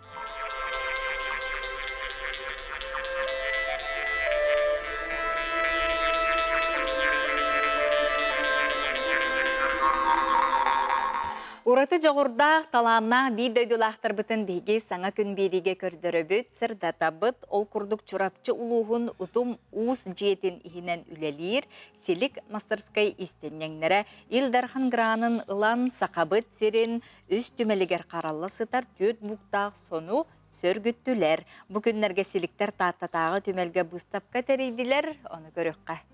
Ураты дьоҕурдаах, талааннаах биир дойдулаахтарбытын биһиги саҥа күн биэриигэ көрдөрөбүт, сырдатабыт. Ол курдук Чурапчы улууһун Утум Уус дьиэтин иһинэн үлэлиир Силик мастерскай истэнньэҥнэрэ Ил Дархан гранын ылан Сахабыт сирин үс түмэлигэр харалла сытар түөрт буктаах сону сөргүттүлэр. Бу күннэргэ Силиктэр Тааттатааҕы түмэлгэ быыстапка тэрийдилэр, ону көрүөххэ.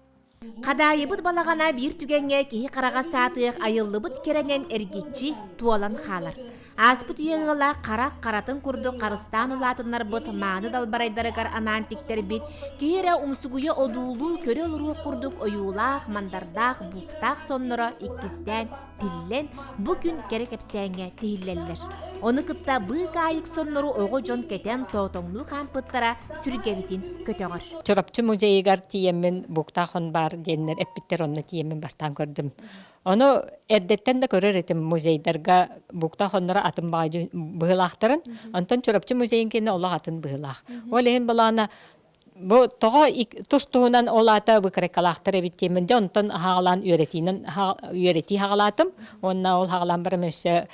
Хадаайыбыт балаҕана биир түгэҥҥэ киһи хараҕа саатыах айыллыбыт кэрэнэн эргиччи туолан хаалар. Ааспыт үйэ ыала хара харатын курдук харыстаан улаатыннарбыт мааны далбарайдарыгар анаан тиктэрбит, киһи эрэ умсугуйа одуулуу көрө олоруох курдук ойуулаах, мандардаах, бууктаах сонноро иккистээн тиллэн, бу күн кэрэ кэпсээҥҥэ тиһиллэллэр. Ону кытта быыкаайык соннору оҕо дьон кэтэн тоотоҥнуу хаампыттара сүргэбитин көтөҕөр. Чурапчы музейыгар тиийэммин Буктаах он баар диэннэр эппиттэр онно тиийэммин бастаан көрдүм. Ону эрдэттэн да көрөр этим музейдарга Буктаах онноро атын баҕайы быһыылаахтарын. Онтон Чурапчы музейын кэннэ олох атын быһыылаах. Ол иһин былаана Бу тоҕо тус-туһунан ол аата выкройкалаахтар эбит диэммин дьэ онтон хаҕалаан үөрэтиинэн үөрэтии хаҕалаатым уонна ол хаҕалаан баран өссө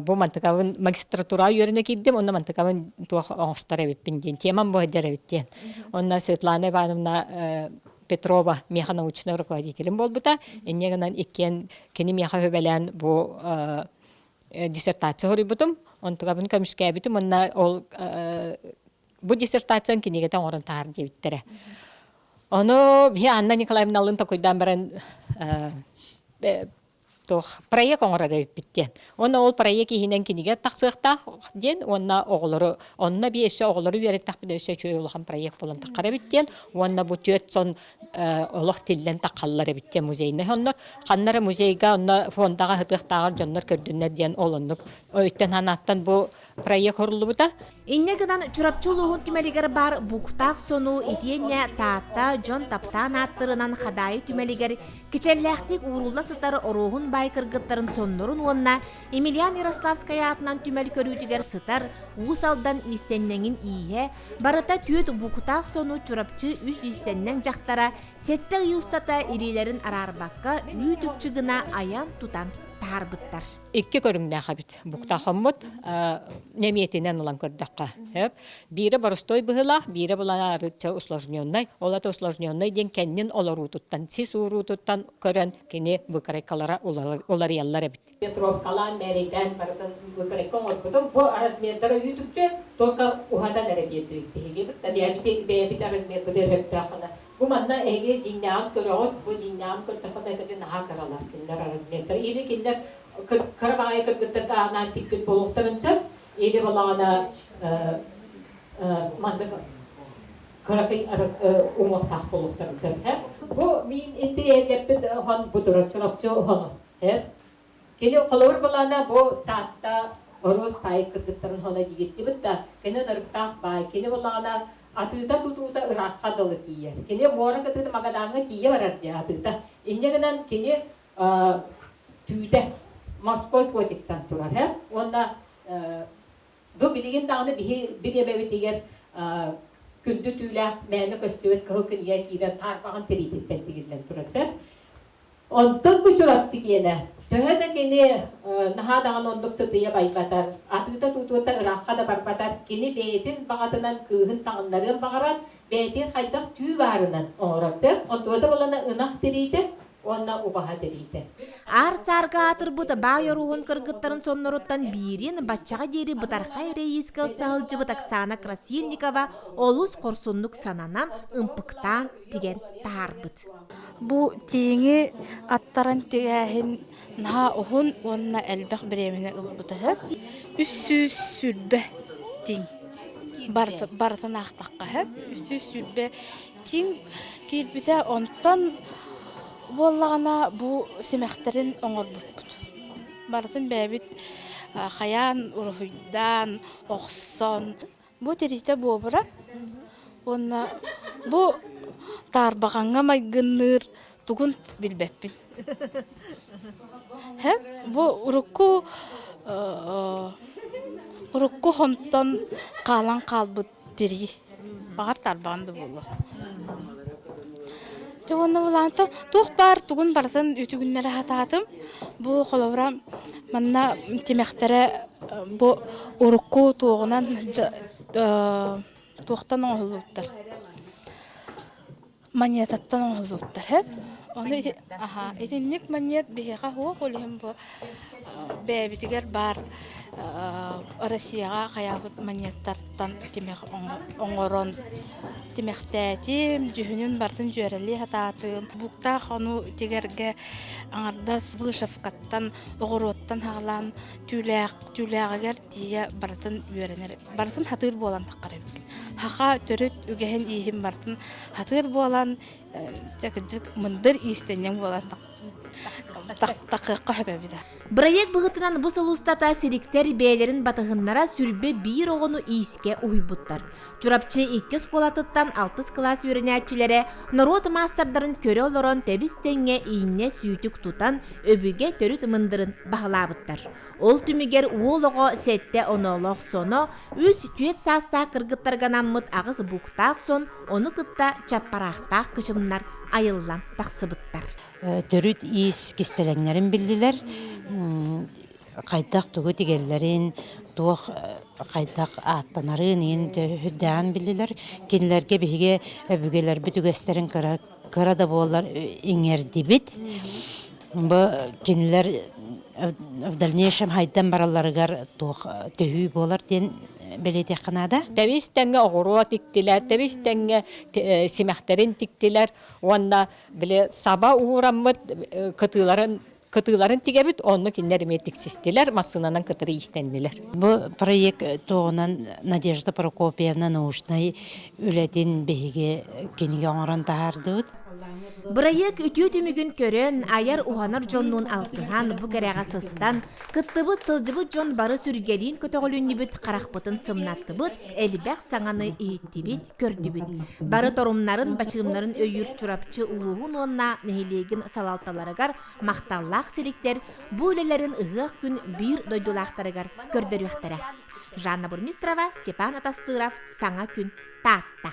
бу мантыкабын магистратураҕа үөрэнэ киирдим уонна мантыкабын туох оҥостор эбиппин диэн темам бу сылдьар эбит диэн уонна Светлана Ивановна Петрова миэхэ научнай руководителим буолбута инньэ гынан иккиэн кини миэхэ сүбэлээн бу диссертация суруйбутум онтукабын көмүскээбитим уонна ол бу диссертациян кинигэтэ оҥорон таһаар диэбиттэрэ. Ону биһи Анна Николаевналыын токуйдаан баран туох проект оҥорор эбиппит диэн. Уонна ол проект иһинэн кинигэ тахсыахтаах диэн уонна оҕолору онно би өссө оҕолору үөрэттэхпинэ өссө үчүгэй улахан проект буолан таххар эбит диэн уонна бу түөрт сон олох тиллэн таххаллар эбит диэн музейнай оннор ханна эрэ музейга онно фондаҕа сытыахтааҕар дьоннор көрдүннэр диэн ол оннук өйтөн санааттан бу проект оҥоруллубута. Инньэ гынан Чурапчы улууһун түмэлигэр баар Буктаах сону итиэннэ Таатта дьон таптаан ааттарынан Хадаайы түмэлигэр кичэллээхтик уурулла сытар Оруоһун баай кыргыттарын соннорун уонна Емельян Ярославскай аатынан түмэл көрүүтүгэр сытар Уус Алдан иистэнньэҥин ииһэ барыта түөрт Буктаах сону Чурапчы үс иистэнньэҥ дьахтара сэттэ ый устата илиилэрин араарбакка үүт-үкчү гына айан-тутан. таһаарбыттар. Икки көрүҥнээх эбит буктахоммут нэмиэтинэн ылан көрдөххө. Биирэ боростой быһыылаах, биирэ булан арыычча усложненнай. Ол ата усложненнай диэн кэннин олоруутуттан, сис ууруутуттан көрөн кини выкройкалара уларыйаллар эбит. Петровкалаан, мээрэйдээн барытын выкройка оҥорбутум. Бу размердара үүтүкчү, только уһатан эрэ биэрдибит биһиги. Бэйэбит бэйэбит размербытыгар сөптөөх гына. Бу манна эһиги дьиҥнээҕин көрөҕүт, бу дьиҥнээҕин көрдөххүнэ ити наһаа кыралар кинилэр размердара. Или кинилэр кыра баҕайы кыргыттарга анаан тикпит буолуохтарын сөп, или балаҕана маннык кыракый уҥуохтаах буолуохтарын сөп. Бу мин интэриэһиргэппит хон бу турар Чурапчы хоно. Кини холобур былаана бу Таатта Оруос баай кыргыттарын хоно диэбит да, кини ынырыктаах баай. Кини былаана атыыта-тутуута ыраахха дылы тиийэр. Кини муора кытыыта Магадаҥҥа тиийэ барар диye атыыта. Инньэ гынан кини түүтэ морской котиктан турар. Уонна бу билигин даҕаны биһи бириэмэбитигэр күндү түүлээх мээнэ көстүбэт кыһыл кинигэ киирэн таарбаҕын тириититтэн тигиллэн турар сөп. Онтон бу Чурапчы киэнэ төһө да кини наһаа даҕаны оннук сытыйа байбатар, атыыта-тутуута ыраахха да барбатар, кини бэйэтин баҕатынан кыыһын таҥыннарыан баҕаран, бэйэтин хайдах түү баарынан оҥорор сөп. Онтуота буолана ынах тириитэ уонна убаһа тириитэ. Аар-саарга аатырбыт баай оруоһун кыргыттарын сонноруттан биирин баччаҕа диэри бытархай эрэйиискэ ылса сылдьыбыт Оксана Красильникова олус хорсуннук сананан, ымпыктаан тигэн таһаарбыт. Бу тииҥи аттаран тигээһин наһаа уһун уонна элбэх бириэмэни ылбыта сөп. 320 тиҥ барытын аахтахха сөп. 320 тиҥ киирбитэ онтон буоллаҕына бу симэхтэрин оҥорбуппут. Барытын бэйэбит хайаан уруһуйдаан, охсон Бу тириитэ буобура уонна бу таарбаҕаҥҥа майгынныыр тугун билбэппин. Һэ бу урукку урукку хонтон хаалан хаалбыт тирии. Баҕар таарбаҕан да буолуо. Дьэ уонна булаанта туох баар тугун барытын үтүгүннэрэ сатаатым. Бу холобура манна тимэхтэрэ бу урукку туоҕунан туохтан оҥоһуллубуттар монетаттан оҥоһуллубуттар һэп ону ити аха итинник монет биһиэхэ суох ол иһин бу бэйэбитигэр баар Россияҕа хайаабыт монеттартан тимэх оҥорон тимэхтээтим, дьүһүнүн барытын дьүөрэлии сатаатым. Буктаах ону тигэргэ аҥардас вышивкаттан, оҕуруоттан саҕалаан түүлээх, түүлээҕигэр тиийэ барытын үөрэнэр, барытын хатыыр буолан таххар эбиккин. Саха төрүт үгэһин ииһин барытын хатыыр буолан, дьэ кырдьык мындыр иистэнньэҥ буолан тахыахха сөп эбит. Бырайыак быһыытынан бу сыл устата сириктэр бэйэлэрин батыһыннара сүрбэ биир оҕону иискэ уһуйбуттар. Чурапчы икки оскуолатыттан алтыс кылаас үөрэнээччилэрэ норуот маастардарын көрө олорон тэбис-тэҥҥэ ииннэ сүүтүк тутан, өбүгэ төрүт мындырын баһылаабыттар. Ол түмүгэр уол оҕо сэттэ оноолоох соно, үс түөрт саастаах кыргыттарга анаммыт аҕыс буктаах сон, ону кытта чаппараахтаах кычымнар айыллан тахсыбыттар. Төрүт иис кистэлэҥнэрин биллилэр. Хайдах тугу тигэллэрин, туох хайдах ааттанарын иһин үрдээҕин биллилэр. Кинилэргэ биһиги өбүгэлэрбит үгэстэрин кыра, кыра да буоллар иҥэрдибит. Бу кинилэр в дальнейшем хайдан баралларыгар туох төһүү буолар диэн бэлиэтиэххэ наада. Тэбис тэҥҥэ оҕуруо тиктилэр, тэбис тэҥҥэ симэхтэрин тиктилэр уонна били саба уураммыт кытыыларын кытыыларын тигэбит, онно кинилэр эмиэ тиксистилэр, массыынанан кытары иистэннилэр. Бу проект туоҕунан Надежда Прокопьевна научнай үлэтин биһиги кинигэ оҥорон таһаардыбыт. Бырайыак үтүө түмүгүн көрөн, айар уһанар дьоннуун алтыһан, бу кэрэҕэ сыстан, кыттыбыт, сылдьыбыт дьон бары сүргэлиин көтөҕүлүннүбүт, харахпытын сымнаттыбыт, элбэх саҥаны иһиттибит, көрдүбүт. Бары торумнарын, бачыымнарын өйүүр Чурапчы улууһун уонна нэһилиэгин салалталарыгар махталлаах сириктэр бу үлэлэрин ыһыах күн биир дойдулаахтарыгар көрдөрүөхтэрэ. Жанна Бурмистрова, Степан Атастыров, Саҥа күн, Таатта.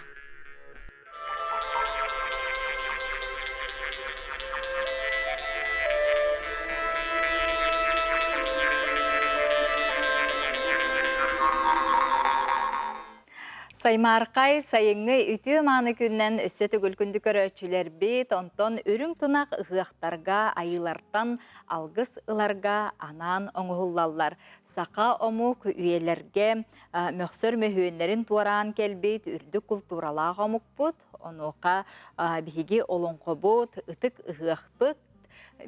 Саймааркай сайыҥҥы үтүө мааны күнүнэн өссө төгүл күндү көрөөччүлэрбит, онтон үрүҥ тунах ыһыахтарга айыылартан алгыс ыларга анаан оҥоһуллаллар. Саха омук үйэлэргэ мөхсөр мөһүөннэрин туораан кэлбит үрдүк култууралаах омукпут. Онуоха биһиги олоҥхобут, ытык ыһыахпыт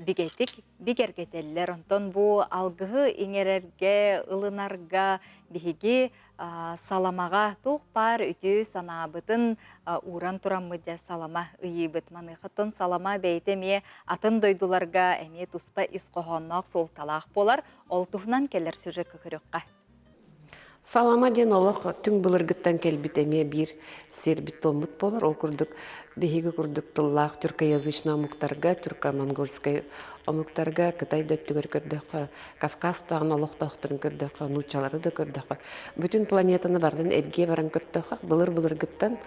бигэтик бигэргэтэллэр. Онтон бу алгыһы иҥэрэргэ, ылынарга биһиги саламаҕа туох баар үтүө санаабытын ууран тураммыт дьэ салама ыйыыбыт. Маныаха салама бэйэтэ эмиэ атын дойдуларга эмиэ туспа ис хоһоонноох суолталаах буолар. Ол туһунан кэлэр сюжекка көрүөххэ. Салама диэн олох түҥ былыргыттан кэлбит эмиэ биир сиэрбит туоммут буолар. Ол курдук биһиги курдук тыллаах тюркоязычный омуктарга, тюрко-монгольскай омуктарга, Кытай да өттүгэр көрдөххө, Кавказ даҕаны олохтоохторун көрдөххө, нууччалары да көрдөххө, бүтүн планетаны барытын эргийэ баран көрдөххө, былыр-былыргыттан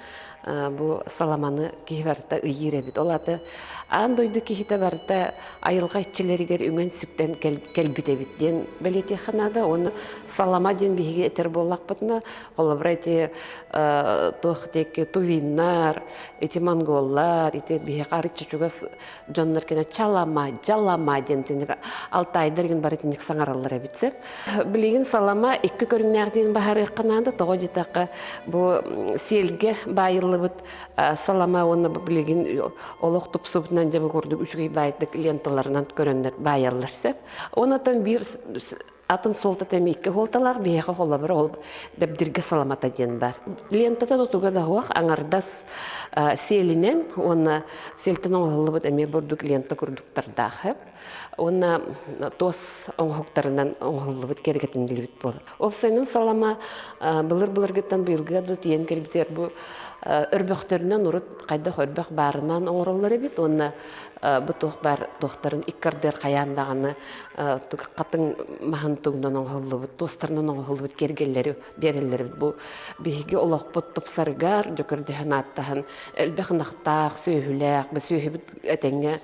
бу саламаны киһи барыта ыйыыр эбит. Ол аата аан дойду киһитэ барыта айылҕа иччилэригэр үҥэн-сүктэн кэлбит эбит диэн бэлиэтиэххэ наада. Уонна салама диэн биһиги этэр буоллахпытына, холобура ити туох диэки тувиннар, ити монголлар, ити биһиэхэ арыччы чугас дьоннор кэнэ чалама, дьалама диэн итинник алтайдар игин бары итинник саҥараллар эбит сөп. Билигин салама икки көрүҥнээх диэн баһарыахха наада. Тоҕо диэтэххэ бу сиэлгэ баайыллыбыт салама уонна билигин олох тупсубутунан дьэ бу курдук үчүгэй баайдык ленталарынан көрөннөр баайаллар сөп. Онотон биир атын суолтата эмиэ икки суолталаах биһиэхэ холобура ол дэбдиргэ саламата диэн бар. Лентата тутуга да суох аҥардас сиэлинэн уонна сиэлтэн оҥоһуллубут эмиэ бурдук лента курдуктардаах уонна туос оҥоһуктарынан оҥоһуллубут киэргэтиниллибит буолар. Уопсайынан салама былыр-былыргыттан быйылгыга да тиийэн кэлбитигэр бу өрбөхтөрүнэн урут хайдах өрбөх баарынан оҥороллор эбит уонна бу туох баар туохтарын икки ардыгар хайаан даҕаны хатыҥ маһын тугунан оҥоһуллубут, туостарынан оҥоһуллубут киэргэллэри биэрэллэр эбит. Бу биһиги олохпут тупсарыгар, дьөкөрдөһөн ааттаһан элбэх ынахтаах, сүөһүлээх, бу сүөһүбүт этэҥҥэ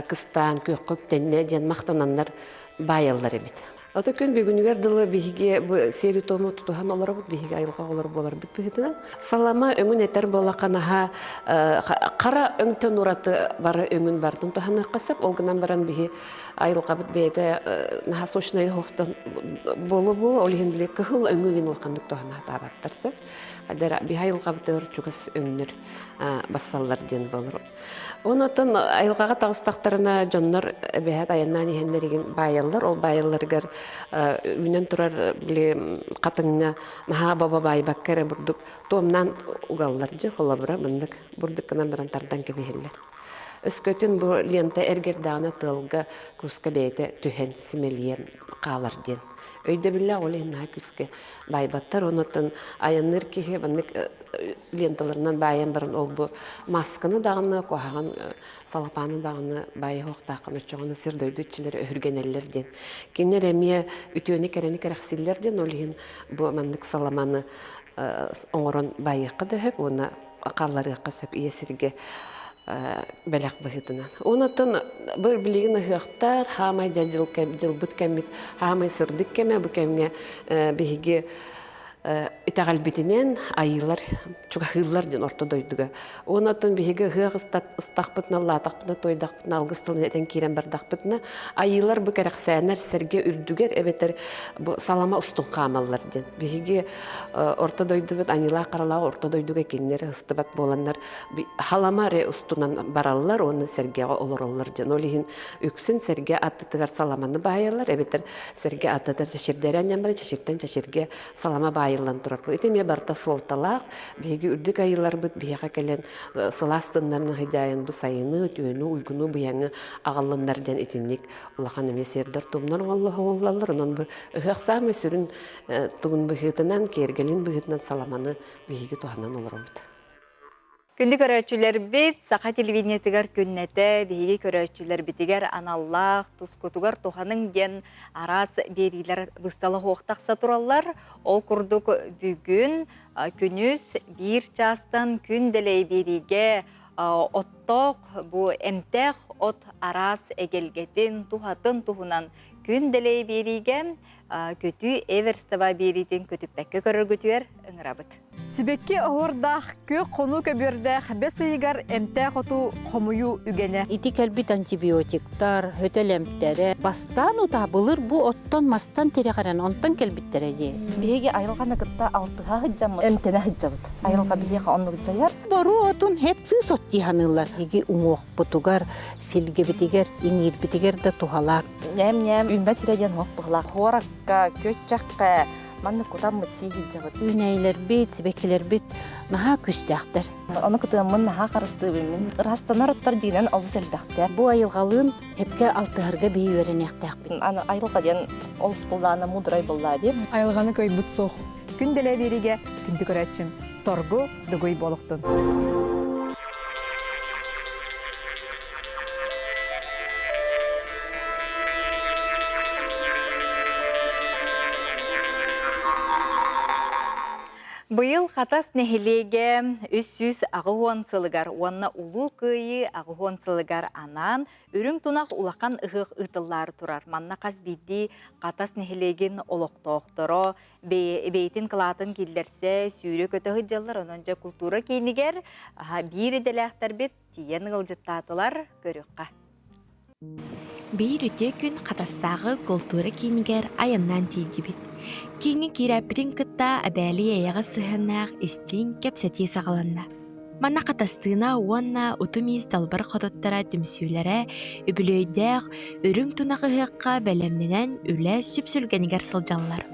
кыстаан күөххэ үктэннэ диэн махтананнар баайаллар эбит. Ото күн бүгүнүгэр дылы биһиги бу сиэри-туому тутуһан олоробут, биһиги айылҕа оҕолоро буоларбыт быһыытынан. Салама өҥүн этэр буоллахха наһаа хара өҥтөн ураты бары өҥүн барытын туһаныахха сөп. Ол гынан баран биһи айылҕабыт бэйэтэ наһаа сочнай оһохтон буолу-буолу, ол иһин били кыһыл өҥү гин улаханнык туһана сатаабаттар сөп. Биһи айылҕабытыгар чугас өҥнөр бассаллар диэн буолар. Онон айылҕаҕа таҕыстахтарына дьоннор эбэһээт айаннаан иһэннэригин баайаллар. Ол баайалларыгар үүнэн турар били хатыҥҥа наһаа баба баайбакка эрэ бурдук туомнаан угаллар дьэ холобура маннык бурдук гынан баран тардан кэбиһэллэр. Өскөтүн бу лента эргэрдэҕинэ тыалга куска бэйэтэ түһэн симэлийэн хаалар диэн өйдөбүллээх ол иһин наһаа күүскэ баайбаттар. Онон айанныыр киһи маннык ленталарынан баайан баран ол бу масканы даҕаны куһаҕан салапааны даҕаны баайыһыахтааххын оччоҕуна сир дойду иччилэрэ өһүргэнэллэр диэн кинилэр эмиэ үтүөнү кэрэни кэрэхсииллэр диэн ол иһин бу маннык саламаны оҥорон баайыахха да сөп уонна хаалларыахха сөп ийэ сиргэ бэлэх быһыытынан. Онон бу билигин ыһыахтар, хаамай дьыл дьылбыт кэммит, хаамай сырдык кэмэ бу кэмҥэ биһиги итэҕэлбитинэн айыылар чугаһыыллар диэн орто дойдуга. Онон биһиги ыһыах ыстахпытына, лаатахпытына, туойдахпытына, алгыс тылын этэн киирэн бардахпытына, айыылар бу кэрэхсээннэр сэргэ үрдүгэр эбэтэр бу салама устун хаамаллар диэн. Биһиги орто дойдубут аньыылаах харалаах орто дойдуга кинилэр ыстыбат буоланнар халама эрэ устунан бараллар уонна сэргэҕэ олороллор диэн. Ол иһин үксүн сэргэ аттытыгар саламаны баайаллар эбэтэр сэргэ аттытыгар чэчирдэрэ анньан баран чэчиртэн чэчиргэ салама баайыллан турар. Ити эмиэ барыта суолталаах. Биһиги үрдүк айыыларбыт биһиэхэ кэлэн сылаас тыннарын ыһыдьаайан бу сайыны, үтүөнү, уйгуну, быйаҥы аҕаллыннар диэн итинник улахан эмиэ сиэрдэр туомнар оҥоһуллаллар. Онон бу ыһыах саамай сүрүн тугун быһыытынан, киэргэлин быһыытынан саламаны биһиги туһанан олоробут. Күндү көрөөччүлэрбит, саха телевидениетыгар күннэтэ биһиги көрөөччүлэрбитигэр аналлаах тускутугар туһаныҥ диэн араас биэриилэр быстала суох тахса тураллар. Ол курдук бүгүн күнүс биир чаастан күн дэлэй биэриигэ оттоох бу эмтээх от араас эгэлгэтин, туһатын туһунан күн дэлэй биэриигэ. Көтүү Эверстова биэриитин көтүппэккэ көрөргүтүгэр ыҥырабыт. Сибэкки оһуордаах, күөх хонуу көбүөрдээх бэс ыйыгар эмтээх оту хомуйуу үгэнэ. Ити кэлбит антибиотиктар, хөтөл эмтэрэ бастаан утаа былыр бу оттон мастан тирэҕирэн онтон кэлбиттэрэ дии. Биһиги айылҕаны кытта алтыһа сылдьаммыт, эмтэнэ сылдьабыт. Айылҕа биһиэхэ оннук дьайар. Боруу отун хеп сыыс от дии саныыллар. Биһиги уҥуохпутугар, силгэбитигэр, иҥиирбитигэр да туһалаах. Ньээм-ньээм үүммэт сирэ диэн уһук быһылаах. Хуоракка, күөччэххэ маннык кутаммыт сии сылдьабыт. Үүнээйилэрбит, сибэккилэрбит наһаа күүстээхтэр. Ону кытыаммын наһаа харыстыыбын мин. Ырастанар оттор дьиҥинэн олус элбэхтэр. Бу айылҕалыын хепке алтыһарга биһи үөрэниэхтээхпит. Аны айылҕа диэн олус буллаана мудрай буллаа дии. Айылҕаны көйбүт суох. Күн дэлэ биэриигэ күндү көрөөччүм соргу дугуй буолуохтун. Быйыл Хатас нэһилиэгэ 380 сылыгар уонна Улуу Кыайыы 80 сылыгар анаан Үрүҥ тунах улахан ыһыах ыытыллаары турар. Манна хас биирдии Хатас нэһилиэгин олохтоохторо бэйэтин кылаатын киллэрсэ, сүүрэ-көтө сылдьаллар. Онон дьэ култуура киинигэр биир идэлээхтэрбит тиийэн ыалдьыттаатылар. Көрүөххэ. Биир үтүө күн Хатастааҕы култуура киинигэр айаннаан тиийдибит. Кииҥҥэ киирээппитин кытта эбээлии эйэҕэс сыһыаннаах истиҥ кэпсэтии саҕаланна. Манна Хатастыына уонна Утум иис далбар хотуттара түмсүүлэрэ үбүлүөйдээх Үрүҥ тунах ыһыахха бэлэмнэнэн үлэ сүпсүлгэнигэр сылдьаллар.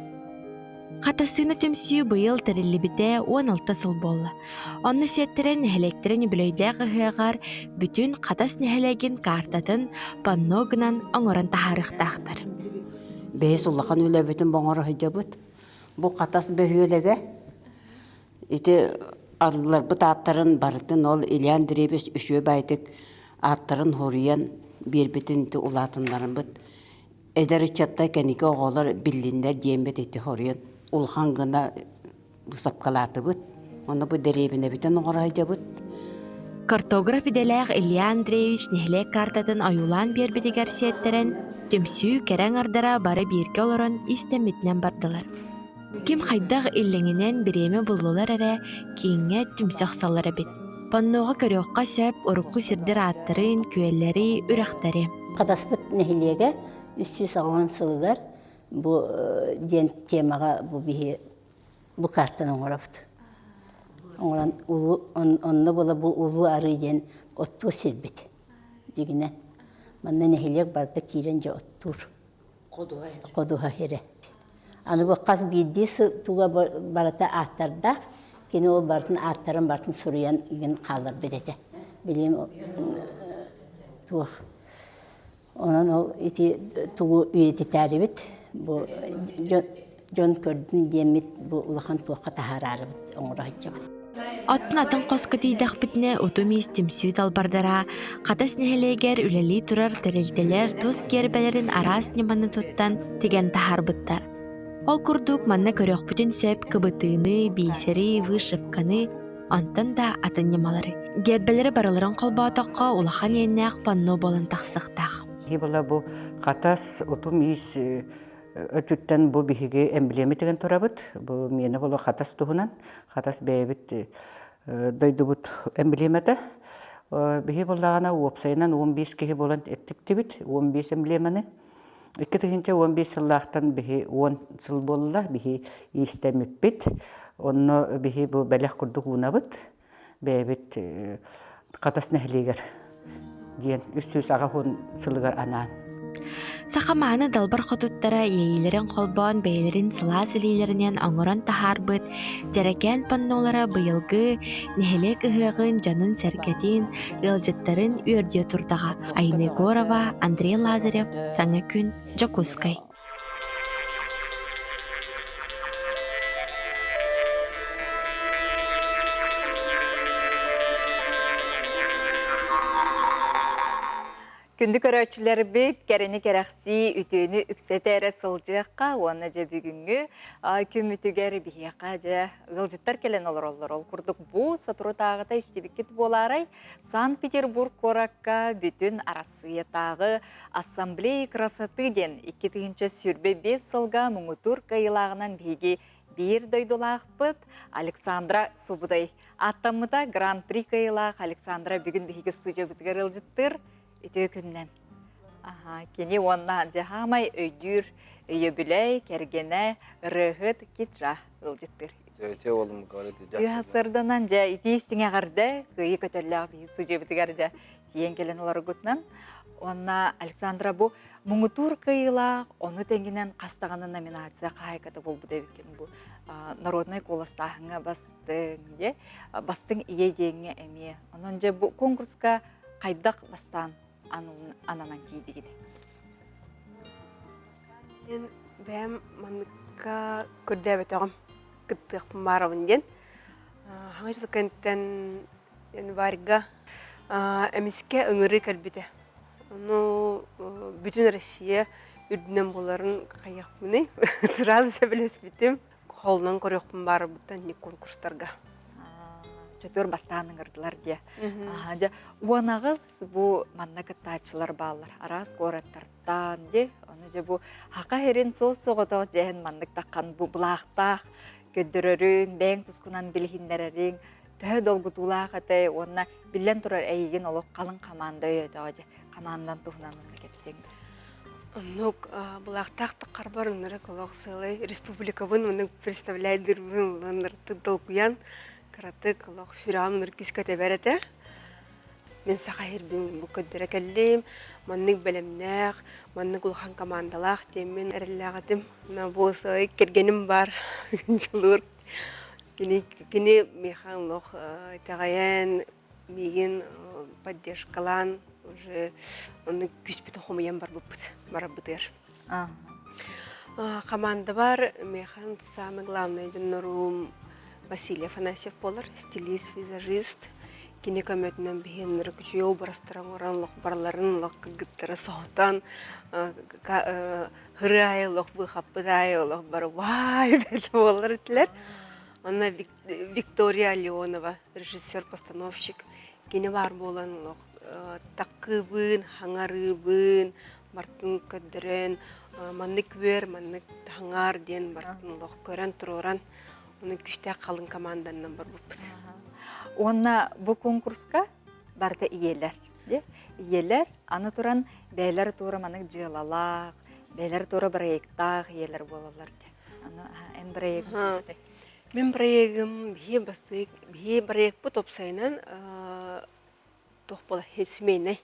Хатастыына түмсүү быйыл тэриллибитэ 16 сыл буолла. Онно сиэттэрэн нэһилиэктэрин үбүлүөйдээх ыһыаҕар бүтүн Хатас нэһилиэгин каартатын панно гынан оҥорон таһаарыахтаахтар. Бэйэс улахан үлэбитин боҥоро сылдьабыт. Бу Хатас бөһүөлэгэ Ити арыыларбыт ааттарын барытын ол Илья Андреевич үчүгэй баайдык ааттарын хоруйан биэрбитин ити улаатыннарыммыт эдэр ыччаттар кэнники оҕолор биллиннэр диэммит ити хоруйан улахан гына быысапкалаатыбыт. Онно бу дэриэбинэбитин оҥоро сылдьабыт. Картограф идэлээх Илья Андреевич нэһилиэк картатын ойуулаан биэрбитигэр сиэттэрэн, түмсүү кэрэ аҥардара бары бииргэ олорон истэммитинэн бардылар. Ким хайдах иллэҥинэн бириэмэ буллулар эрэ, кииҥҥэ түмсэ охсоллор эбит. Панноҕа көрүөххэ сөп урукку сирдэр ааттарын, күөллэри, үрэхтэри. Хатаспыт нэһилиэгэ 380 сылыгар бу диэн темаҕа бу биһи бу картаны оҥоробут. Оҥорон улуу онно буола бу Улуу Арыы диэн оттуур сирбит дьигинэ. Манна нэһилиэк барыта киирэн дьэ оттуур. Ходуһа сирэ. Аны бу хас биирдии туга барыта ааттардаах, кини ол барытын ааттарын барытын суруйан игин хаалларбыт этэ. Билим туох онон ол ити тугу үйэтитээрибит бу дьон көрдүн диэммит бу улахан туохха таһаараарыбыт оҥоро сылдьабыт. Оттон атын хоско тиийдэхпитинэ утум иис түмсүү далбардара Хатас нэһилиэгэр үлэлии турар тэрилтэлэр тус гиэрбэлэрин араас ньыманы туттан тигэн таһаарбыттар. Ол курдук манна көрүөхпүтүн сөп кыбытыыны, биисэри, вышивканы, онтон да атын ньымалары. Гиэрбэлэри барыларын холбоотоххо улахан иэннээх панно буолан тахсыахтаах. Была бу Хатас утум иис өттүттэн бу биһиги эмблема тигэн турабыт. Бу миэнэ боло Хатас туһунан. Хатас бэйэбит дойдубут эмблемата. Биһи буллаҕына уопсайынан 15 киһи буолан эттиктибит, 15 эмблеманы. 2015 сыллаахтан биһи 10 сыл буолла, биһи иистэммиппит. Онно биһи бу бэлэх курдук уунабыт. бэйэбит Хатас нэһилиэгэр диэн 380 сылыгар анаан. Саха мааны далбар хотуттара иэйиилэрин холбоон бэйэлэрин сылаас илиилэринэн оҥорон таһаарбыт дьэрэкээн паннолара быйылгы нэһилиэк ыһыаҕын дьонун-сэргэтин, ыалдьыттарын үөрдүө турдаҕа. Айна Егорова, Андрей Лазарев, Саҥа күн, Дьокуускай. Күндү көрөөччүлэрбит, кэрэни кэрэхсии, үтүөнү үксэтэ эрэ сылдьыахха уонна дьэ бүгүҥҥү күммүтүгэр биһиэхэ дьэ ыалдьыттар кэлэн олороллор. Ол курдук бу соторутааҕыта истибиккит буолаарай, Санкт-Петербург куоракка бүтүн Арассыыйатааҕы Ассамблея красоты диэн 2025 сылга муҥутуур кыайыылааҕынан биһиги биир дойдулаахпыт Александра Субудай Ааттаммыта Гран-при кыайыылаах Александра бүгүн биһиги студиябытыгар ыалдьыттыыр. Үтүө күннэн. Аха, кини уонна дьаһаамай өйдүүр өйөбүлэй, кэргэнэ, ырыаһыт Китра ыалдьыттыыр. Үтүө уолум говорит Үтүө сырданан дьэ итии истиҥэҕэрдэ кыайыы көтөллөөх биһиги студиябытыгар дьэ тиийэн кэлэн олоргутунан. Уонна Александра бу муҥутуур кыайыылаах, ону тэҥинэн хас даҕаны номинация хаһаайката буолбут эбиккин бу народнай куоластааһыҥҥа бас бастыҥ дьэ бастыҥ ийэ диэҥҥэ эмиэ. Онон дьэ бу конкурска хайдах бастаан ананан тиийдигит? Мен бэйэм манныкка көрдөөбөтөҕүм кыттыахпын баарабын диэн. Хаҥа жыл кэнниттэн январьга эмискэ ыҥырыы кэлбитэ. Ону бүтүн Россия үрдүнэн буоларын хайыахпыный? Сразу сөбүлэспитим. Холунан көрүөхпүн баарыбыттан ник конкурстарга. Чөтүөр бастаан ыҥырдылар диэ. Дьэ, уонаҕыс бу манна кыттааччылар бааллар. Араас куораттартан дии. Ону дьэ бу хака херин суос соҕотох дьэһин маннык таххан бу былаахтаах көрдөрөрүҥ, бэйэҥ тускунан билиһиннэрэриҥ төһө долгутуулаах этэй уонна биллэн турар эйигин олох халыҥ хамаанда өйөөтөҕө дьэ хамаандан туһунан онно кэпсиэҥ дуо? Оннук былаахтаах таххарбар ынырык олох сыалай республикабын оннук представляйдырбын ынырыктык долгуйан кыратык олох сүрэҕим ынырык күүскэ тэбэр этэ. Мин саха сирбин бу көрдөрө кэллим, маннык бэлэмнээх, маннык улахан командалаах диэммин эрэллээх этим. Бу сыалай кэргэним бар дьулуур Кини, кини миэхэ олох итэҕэйэн, миигин поддержкалаан уже онно күүспүтүн хомуйан барбыппыт, барарбытыгар. Командабар миэхэ самый главный дьоннорум Василий Афанасьев буолар, стилист, визажист. Кини көмөтүнэн биһиэннэр үчүгэй образтары оҥорон олох барыларын олох кыргыттары соһутан ырыа аайы олох быыхаппыт аайы олох бары ваай бэт буолар этилэр. Онно Виктория Леонова, режиссер-постановщик, кини баар буолан олох таккыыбын, хаҥарыыбын, бартын көрдөрөн, маннык үөр, маннык хаҥаар диэн бартын олох көрөн туруоран, ону күүстээх халыҥ команданан барбыппыт. Уонна бу конкурска барыта ийэлэр. Ийэлэр аны туран бэйэлэр туора маннык дьыалалаах, бэйэлэр туора проектаах ийэлэр буолаллар дии. Аны эн проегын Мин проегым биһи бастык биһи проекпыт опсайынан туох буола семейный.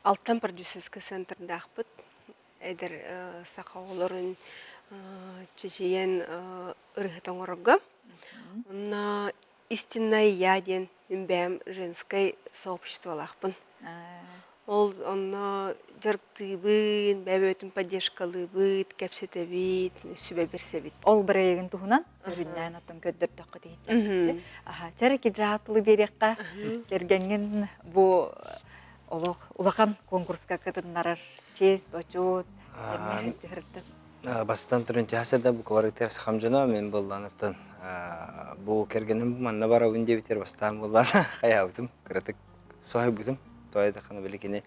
Алтан продюсерский центрдаахпыт эдэр саха оҕолорун чечийэн ырыһыт оҥорорго. Онно Истинная я диэн мин бэйэм женскай сообществолаахпын. Ол онно дьарыктыыбын, бэйэбитин поддержкалыыбыт, кэпсэтэбит, сүбэ бэрсэбит. Ол бырайыагын туһунан өрүннээн оттон көрдөрдөххө тиһиттэн. Аха, чэрэки дьаатылы биэриэххэ кэргэҥҥин бу олох улахан конкурска кытыннарар честь, бочуот, түһэртэн. Бастатан туран түһэ да бу кыбарыктар сахам дьоно мен буолланыттан бу кэргэним манна барабын диэбитигэр бастаан буоллаан хайаабытым кыратык соһуйбутум тоойдаххына били кини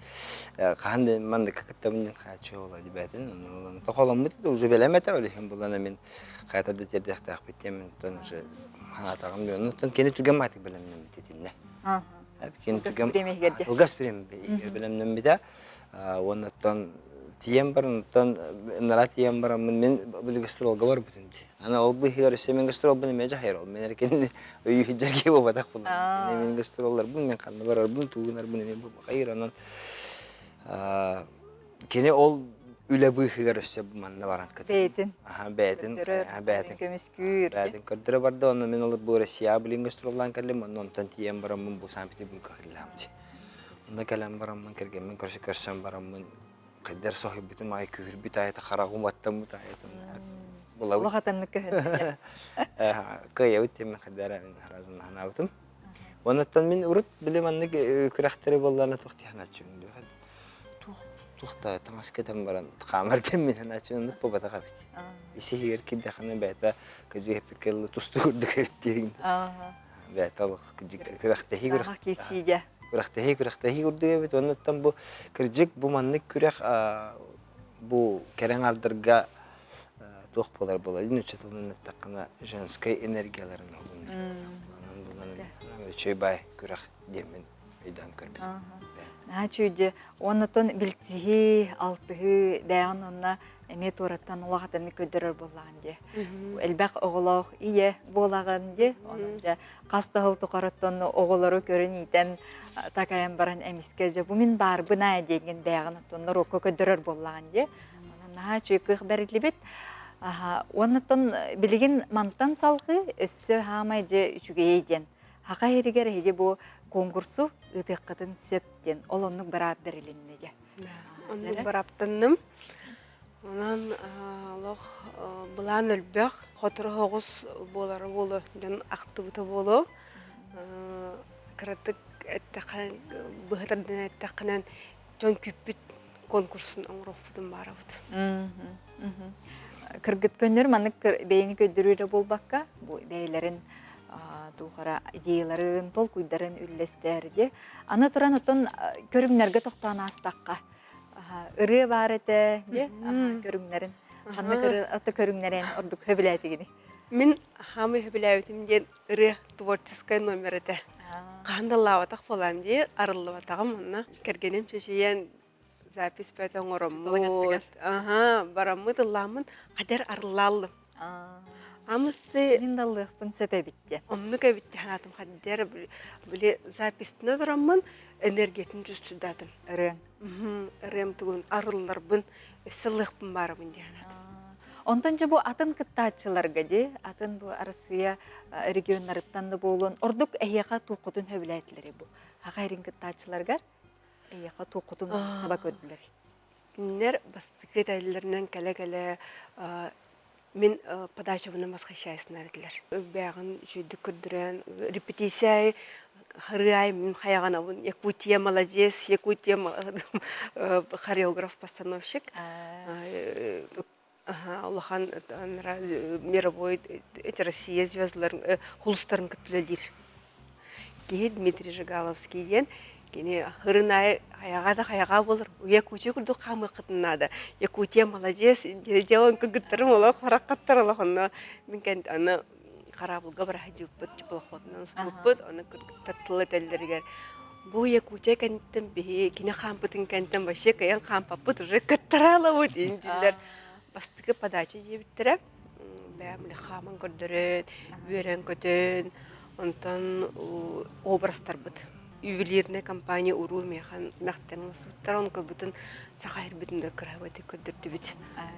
хаһан да манныкка кыттабын диэн хааччы буола дибээтин тохоломмут уже бэлэм этэ ол иһин булан мин хайата да тиэрдиэхтээхпит диэн оттон уже хаатаҕым диэн оттон кини түргэн маатык бэлэмнэммит итиннэ кини түргэн кылгас бириэмэ бэлэмнэммитэ Уоннаттан тиийэн баран, оттон ынараа тиийэн бараммын мин били гастролга барбытым дии. Аны ол быыһыгар өссө мин гастролбун эмиэ дьаһайар. Ол мин эрэ кинини өйүү сылдьар киһи буолбатах буоллаҕым. Кини мин гастролларбын, мин ханна барарбын, тугу гынарбын эмиэ буолбахайыр. Онон кини ол үлэ быыһыгар өссө манна баран кытын. Бэйэтин. Аха, бэйэтин, бэйэтин. Көмүскүүр. Бэйэтин көрдөрө барда. Онно мин ол бу Россияҕа билин гастроллаан кэллим. Онно онтон тиийэн бараммын бу Санкт-Петербурга кэллэҕим. Онно кэлэн бараммын, кэргэммин көрсө көрсөн бараммын, хайдар соһуйбутум аайы күүһүрбүт аайыта хараҕым уоттаммыт аайытын булабыт. Улахатаннык көһүннэ. Кыайабыт диэммин хайдара мин харазын ханаабытым. Оннуттан мин урут били маннык күрэхтэри буолларына туох дии санааччыбын. Туох да таҥас кэтэн баран хаамар кэмминэн аччы оннук буолбатах эбит. Ис-иһигэр киирдэххинэ бэйэтэ кыдьык эппиккэ дылы тустуу курдук эбит диигин. Бэйэтэ олох кыдьык күрэхтэһии Таах киирсиигэ. Күрэхтэһии күрэхтэһии курдук эбит. Оннуттан бу кырдьык бу маннык күрэх бу кэрэ аҥардарга туох буолар буолар нуучча тылынан эттэххинэ женскай энергияларын уһугуннарар булан үчүгэй баай күрэх диэммин өйдөөн көрбүтүм. Наһаа үчүгэй Оннотон билсиһии, алтыһыы бэйэҕин онно эмиэ туораттан улахатыннык көрдөрөр буоллаҕын дии. Элбэх оҕолоох ийэ буолаҕын дии. Онон дьэ хас да сыл тухарыттан оҕолору көрөн иитэн такайан баран эмискэ дьэ бу мин баарбын аа диэҥҥин бэйэҕин оттон норуокка көрдөрөр буоллаҕын дии. Онон наһаа үчүгэй кыах бэриллибит. Уоннаттан билигин мантан салҕыы өссө хаамай дьэ үчүгэйэй диэн Хаха иһиригэр эһиги бу конкурсу ыытыаххытын сөп диэн ол оннук быраап бэрилиннэ дьэ. Оннук бырааптанным. Онон олох былаан өлбөх, хотору оҕус буолара буолуо дьон ахтыбыта буолуо. Кыратык эттэххэ, быһа тардан эттэххинэн дьон күүппүт конкурсун оҥоруохпутун баарабыт. Кыргыт көннөр маннык бэйэни көрдөрүү эрэ буолбакка, бу бэйэлэрин туохара идеяларын, толкуйдарын үллэстэр дии. Аны туран оттон көрүҥнэргэ тохтоон аастахха, ырыа баар этэ дии, көрүҥнэрин. Ханнык ырыа ото көрүҥнэрин ордук сөбүлээтигини? Мин хаамый сөбүлээбитим диэн ырыа творческай номер этэ. Хаһан да ыллаабатах буолаам дии, арыллыбатаҕым онно. Кэргэним чочуйан запись бөтө оҥороммут. Аха, бараммыт ыллааммын хадер арыллааллым. Амысты Мин да ыллыахпын сөп эбит диэн. Оннук эбит диэн санаатым хадер били записьтына тураммын энергиятын түстүдатым. Ырыаҥ. Ырыам тугун арылларбын өссө ыллыахпын баарабын диэн санаатым. Онтон дьэ бу атын кыттааччыларга дии, атын бу Арассыыйа регионнарыттан да буолуон, ордук эһиэхэ туоххутун сөбүлээтилэрий бу? Хаха эрин кыттааччыларгар эһиэхэ туоххутун таба көрдүлэр? Кинилэр бастакы этэллэринэн кэлэ-кэлэ мин подачабынан восхищайсынар этилэр. Бэҕин үчүгдүк көрдөрөн, репетиция Хырыай мин хайаҕанабын Якутия молодец, Якутия хореограф постановщик. Улахан мировой эти Россия звездаларын хулустарын кытта үлэлиир. Киһи Дмитрий Жигаловский диэн кини хырын аайы хайаҕа да хайаҕа буолар Якутия курдук хаамыаххытын наада. Якутия молодец делан кыргыттарым олох хараххаттар олох онно мин аны хараабылга бара сылдьыбыппыт теплоходунан устубуппут ону кыргыттар тыл этэллэригэр бу Якутия кэнниттэн биһи кини хаампытын кэнниттэн вообще кыайан хаампаппыт уже кыттараалабыт дииллэр бастакы подача диэбиттэрэ бэйэм хааман көрдөрөн үөрэн-көтөн онтон образтарбыт ювелирная компания уруу миэхэ мэхтэн оҥостубуттар ону көрбүтүн саха ирбитин да кыраһыбайдык көрдөрдүбүт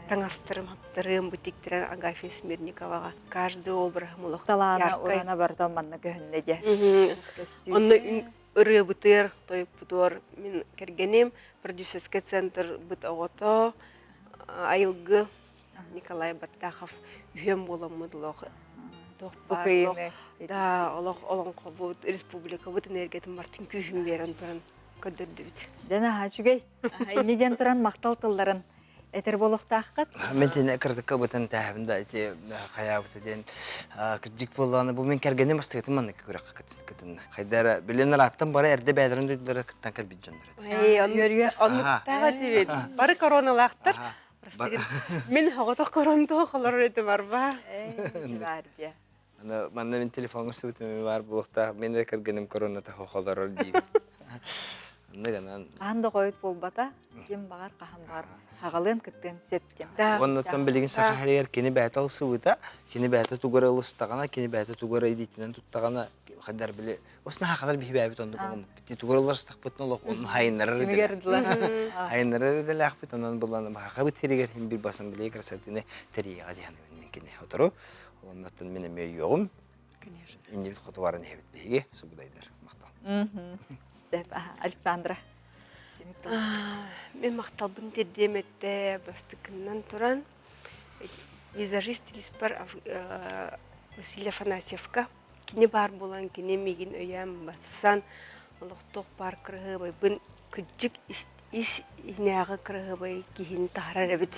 таҥастарым хаптарым бутиктэрин Агафья Смирниковаҕа каждый образым олох талаана урана барыта манна көһүннэ дьэ онно ырыабытыар тойукпутуор мин кэргэним продюсерский центр быт оҕото айылгы Николай Баттахов үһүөн буоламмыт олох туох баар олох да олох олоҥхобут республикабыт энергиятын бартын күүһүн биэрэн туран көрдөрдүбүт. Дьэ наһаа үчүгэй. Инни диэн туран махтал тылларын этэр буолуохтааххыт. Мен тине кырдыкка бытан тээһэбин да ити хайаабыта диэн кырдьык буоллаҕына бу мин кэргэним бастакытын маннык күрэххэ кытынна. Хайдара билин ырааттан бары эрдэ бэйэлэрин дойдулара кыттан кэлбит дьоннор этэ. Оннуктаах этибит. Бары короналаахтар. Мин оҕотох коронтоох олорор этим арба. Бар дии. Аны манна мин телефоҥҥа субутум баар буолуохтаах. Мин да кэргэним короната олорор диибин. Оннук Хаһан да хойут буолбата, ким баҕар хаһан баҕар хаҕалыан кыттыан сөп диэн. Оннуттан билигин саха сиригэр кини бэйэтэ ылсыбыта, кини бэйэтэ тугу эрэ ылыстаҕына, кини бэйэтэ тугу эрэ илиитинэн туттаҕына, хайдар били Осна хахалар биһибээбит оннук оҥоммуппут. Тугу ылларыстахпытын олох онну хайыннарар хайыннарар идэлээхпит онон булан хахабыт сиригэр хин бир басан билей красотыны тэрийэҕэ диһаныбын мин кини отору. Оннуттан мин эмиэ өйүөҕүм. Иннибит хоту баран иһэбит биһиги субудайдар махтал. Александра. Мен махталбын тирдиэм этте бастыкыннан туран визажист стилиспар Василий Афанасьевка Кини баар буолан кини миигин өйөөн батсан олохтоох баар кыраһыабайбын кырдьык ис иһинээҕи кыраһыабай киһини таһарар эбит.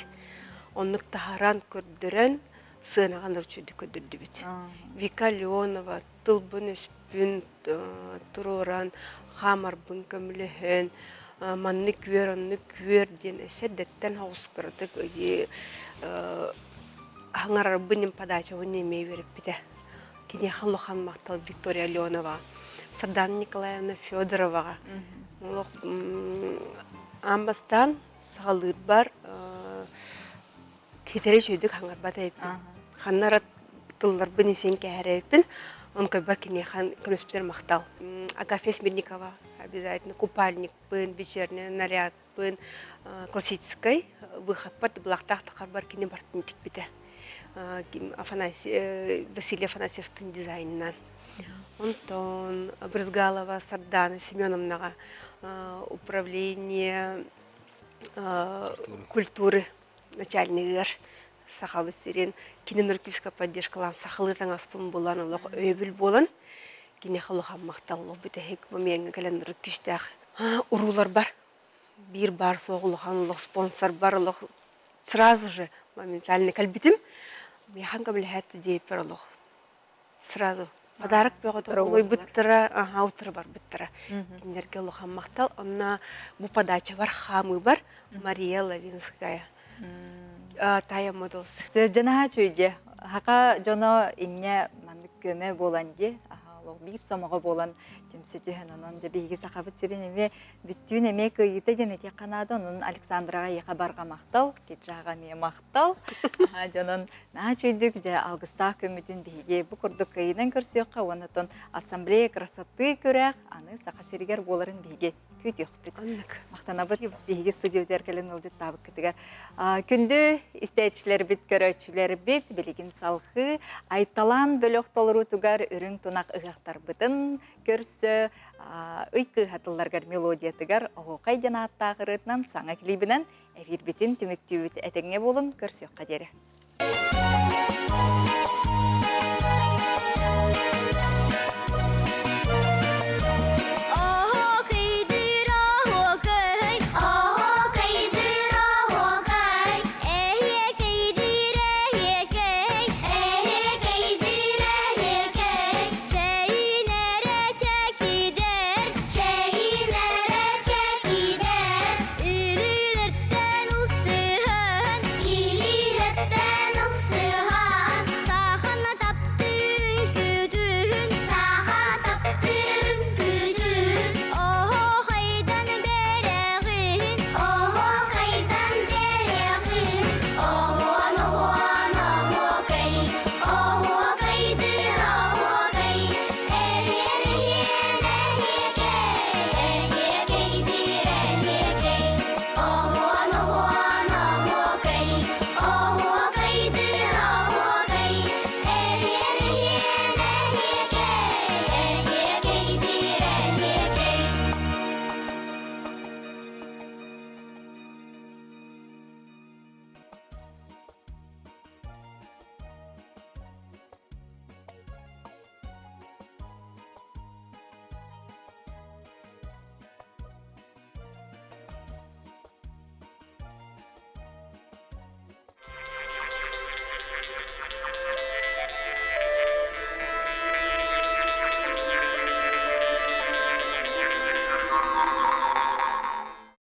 Оннук таһаран көрдөрөн сыанаҕа нөрчүйдүк көрдөрдүбүт. Вика Леонова тылбын-өспүн туруоран, хаамарбын көмөлөһөн, маннык үөр, оннук үөр диэн өссө эрдэттэн соҕус кыратык хаҥарарбын подачабын эмиэ үөрэппитэ. Киниэхэ улахан махтал Виктория Леонова, Сардана Николаевна Федороваҕа. Олох аан бастаан саҕалыырбар Хитэри үчүгэйдик хаҥарбат эбиппин. Ханна эрэ тылларбын исин кэһэр эбиппин. Онкойбор киниэхэ көмөспүтэр махтал. Агафья Смирникова обязательно купальникпын, вечерний нарядпын, классическай выходпар былахтаах тахарбар кини бартын тикпитэ. Афанасий, Василий Афанасьевтын дизайнынан. Онтон Брызгалова Сардана Семеновнаҕа управление культуры начальнигыгар Сахабыт сирин кини Нуркивска поддержкалаан сахалыы таҥаспын булан олох өйөбүл буолан киниэхэ улахан махтал бүтэһик момеҥҥа кэлэн күүстээх урууларбар биир баар суох улахан олох спонсорбар олох сразу же моментально кэлбитим миэхэ көмөлөһөөт диэппэр олох сразу подарок бөҕөтө уойбуттара аха утары барбыттара кинилэргэ улахан махтал онно бу подачабар хаамыыбар Мария Лавинская Тая Моделс Сөрдьэнаһа чүйде хака дьоно инне маннык көмө буолан ди олох биир сомоҕо буолан түмсэ түһэн онон дьэ биһиги сахабыт сирин эмиэ бүттүүн эмиэ кыайыыта диэн этиэххэ наада онон Александраҕа эйиэхэ барҕа махтал Киджаҕа эмиэ махтал дьонон Наһаа үчүгдүк дьэ алгыстаах күммүтүн биһиги бу курдук кыайыынан көрсүөххэ уонна оттон ассамблея красоты күрэх аны Саха сиригэр буоларын биһиги күүтүөхпүт. Махтанабыт биһиги студиябытыгар кэлэн ыалдьыттаабыккытыгар. Күндү истээччилэрбит, көрөөччүлэрбит билигин салхыы Айталаан бөлөх толоруутугар үрүҥ тунах ыһыахтарбытын көрсө ый кыыһа тылларыгар мелодиятыгар оһуохай диэн ааттаах ырыатынан саҥа клибинэн эфирбитин түмүктүүбүт этэҥҥэ буолун көрсүөххэ диэри.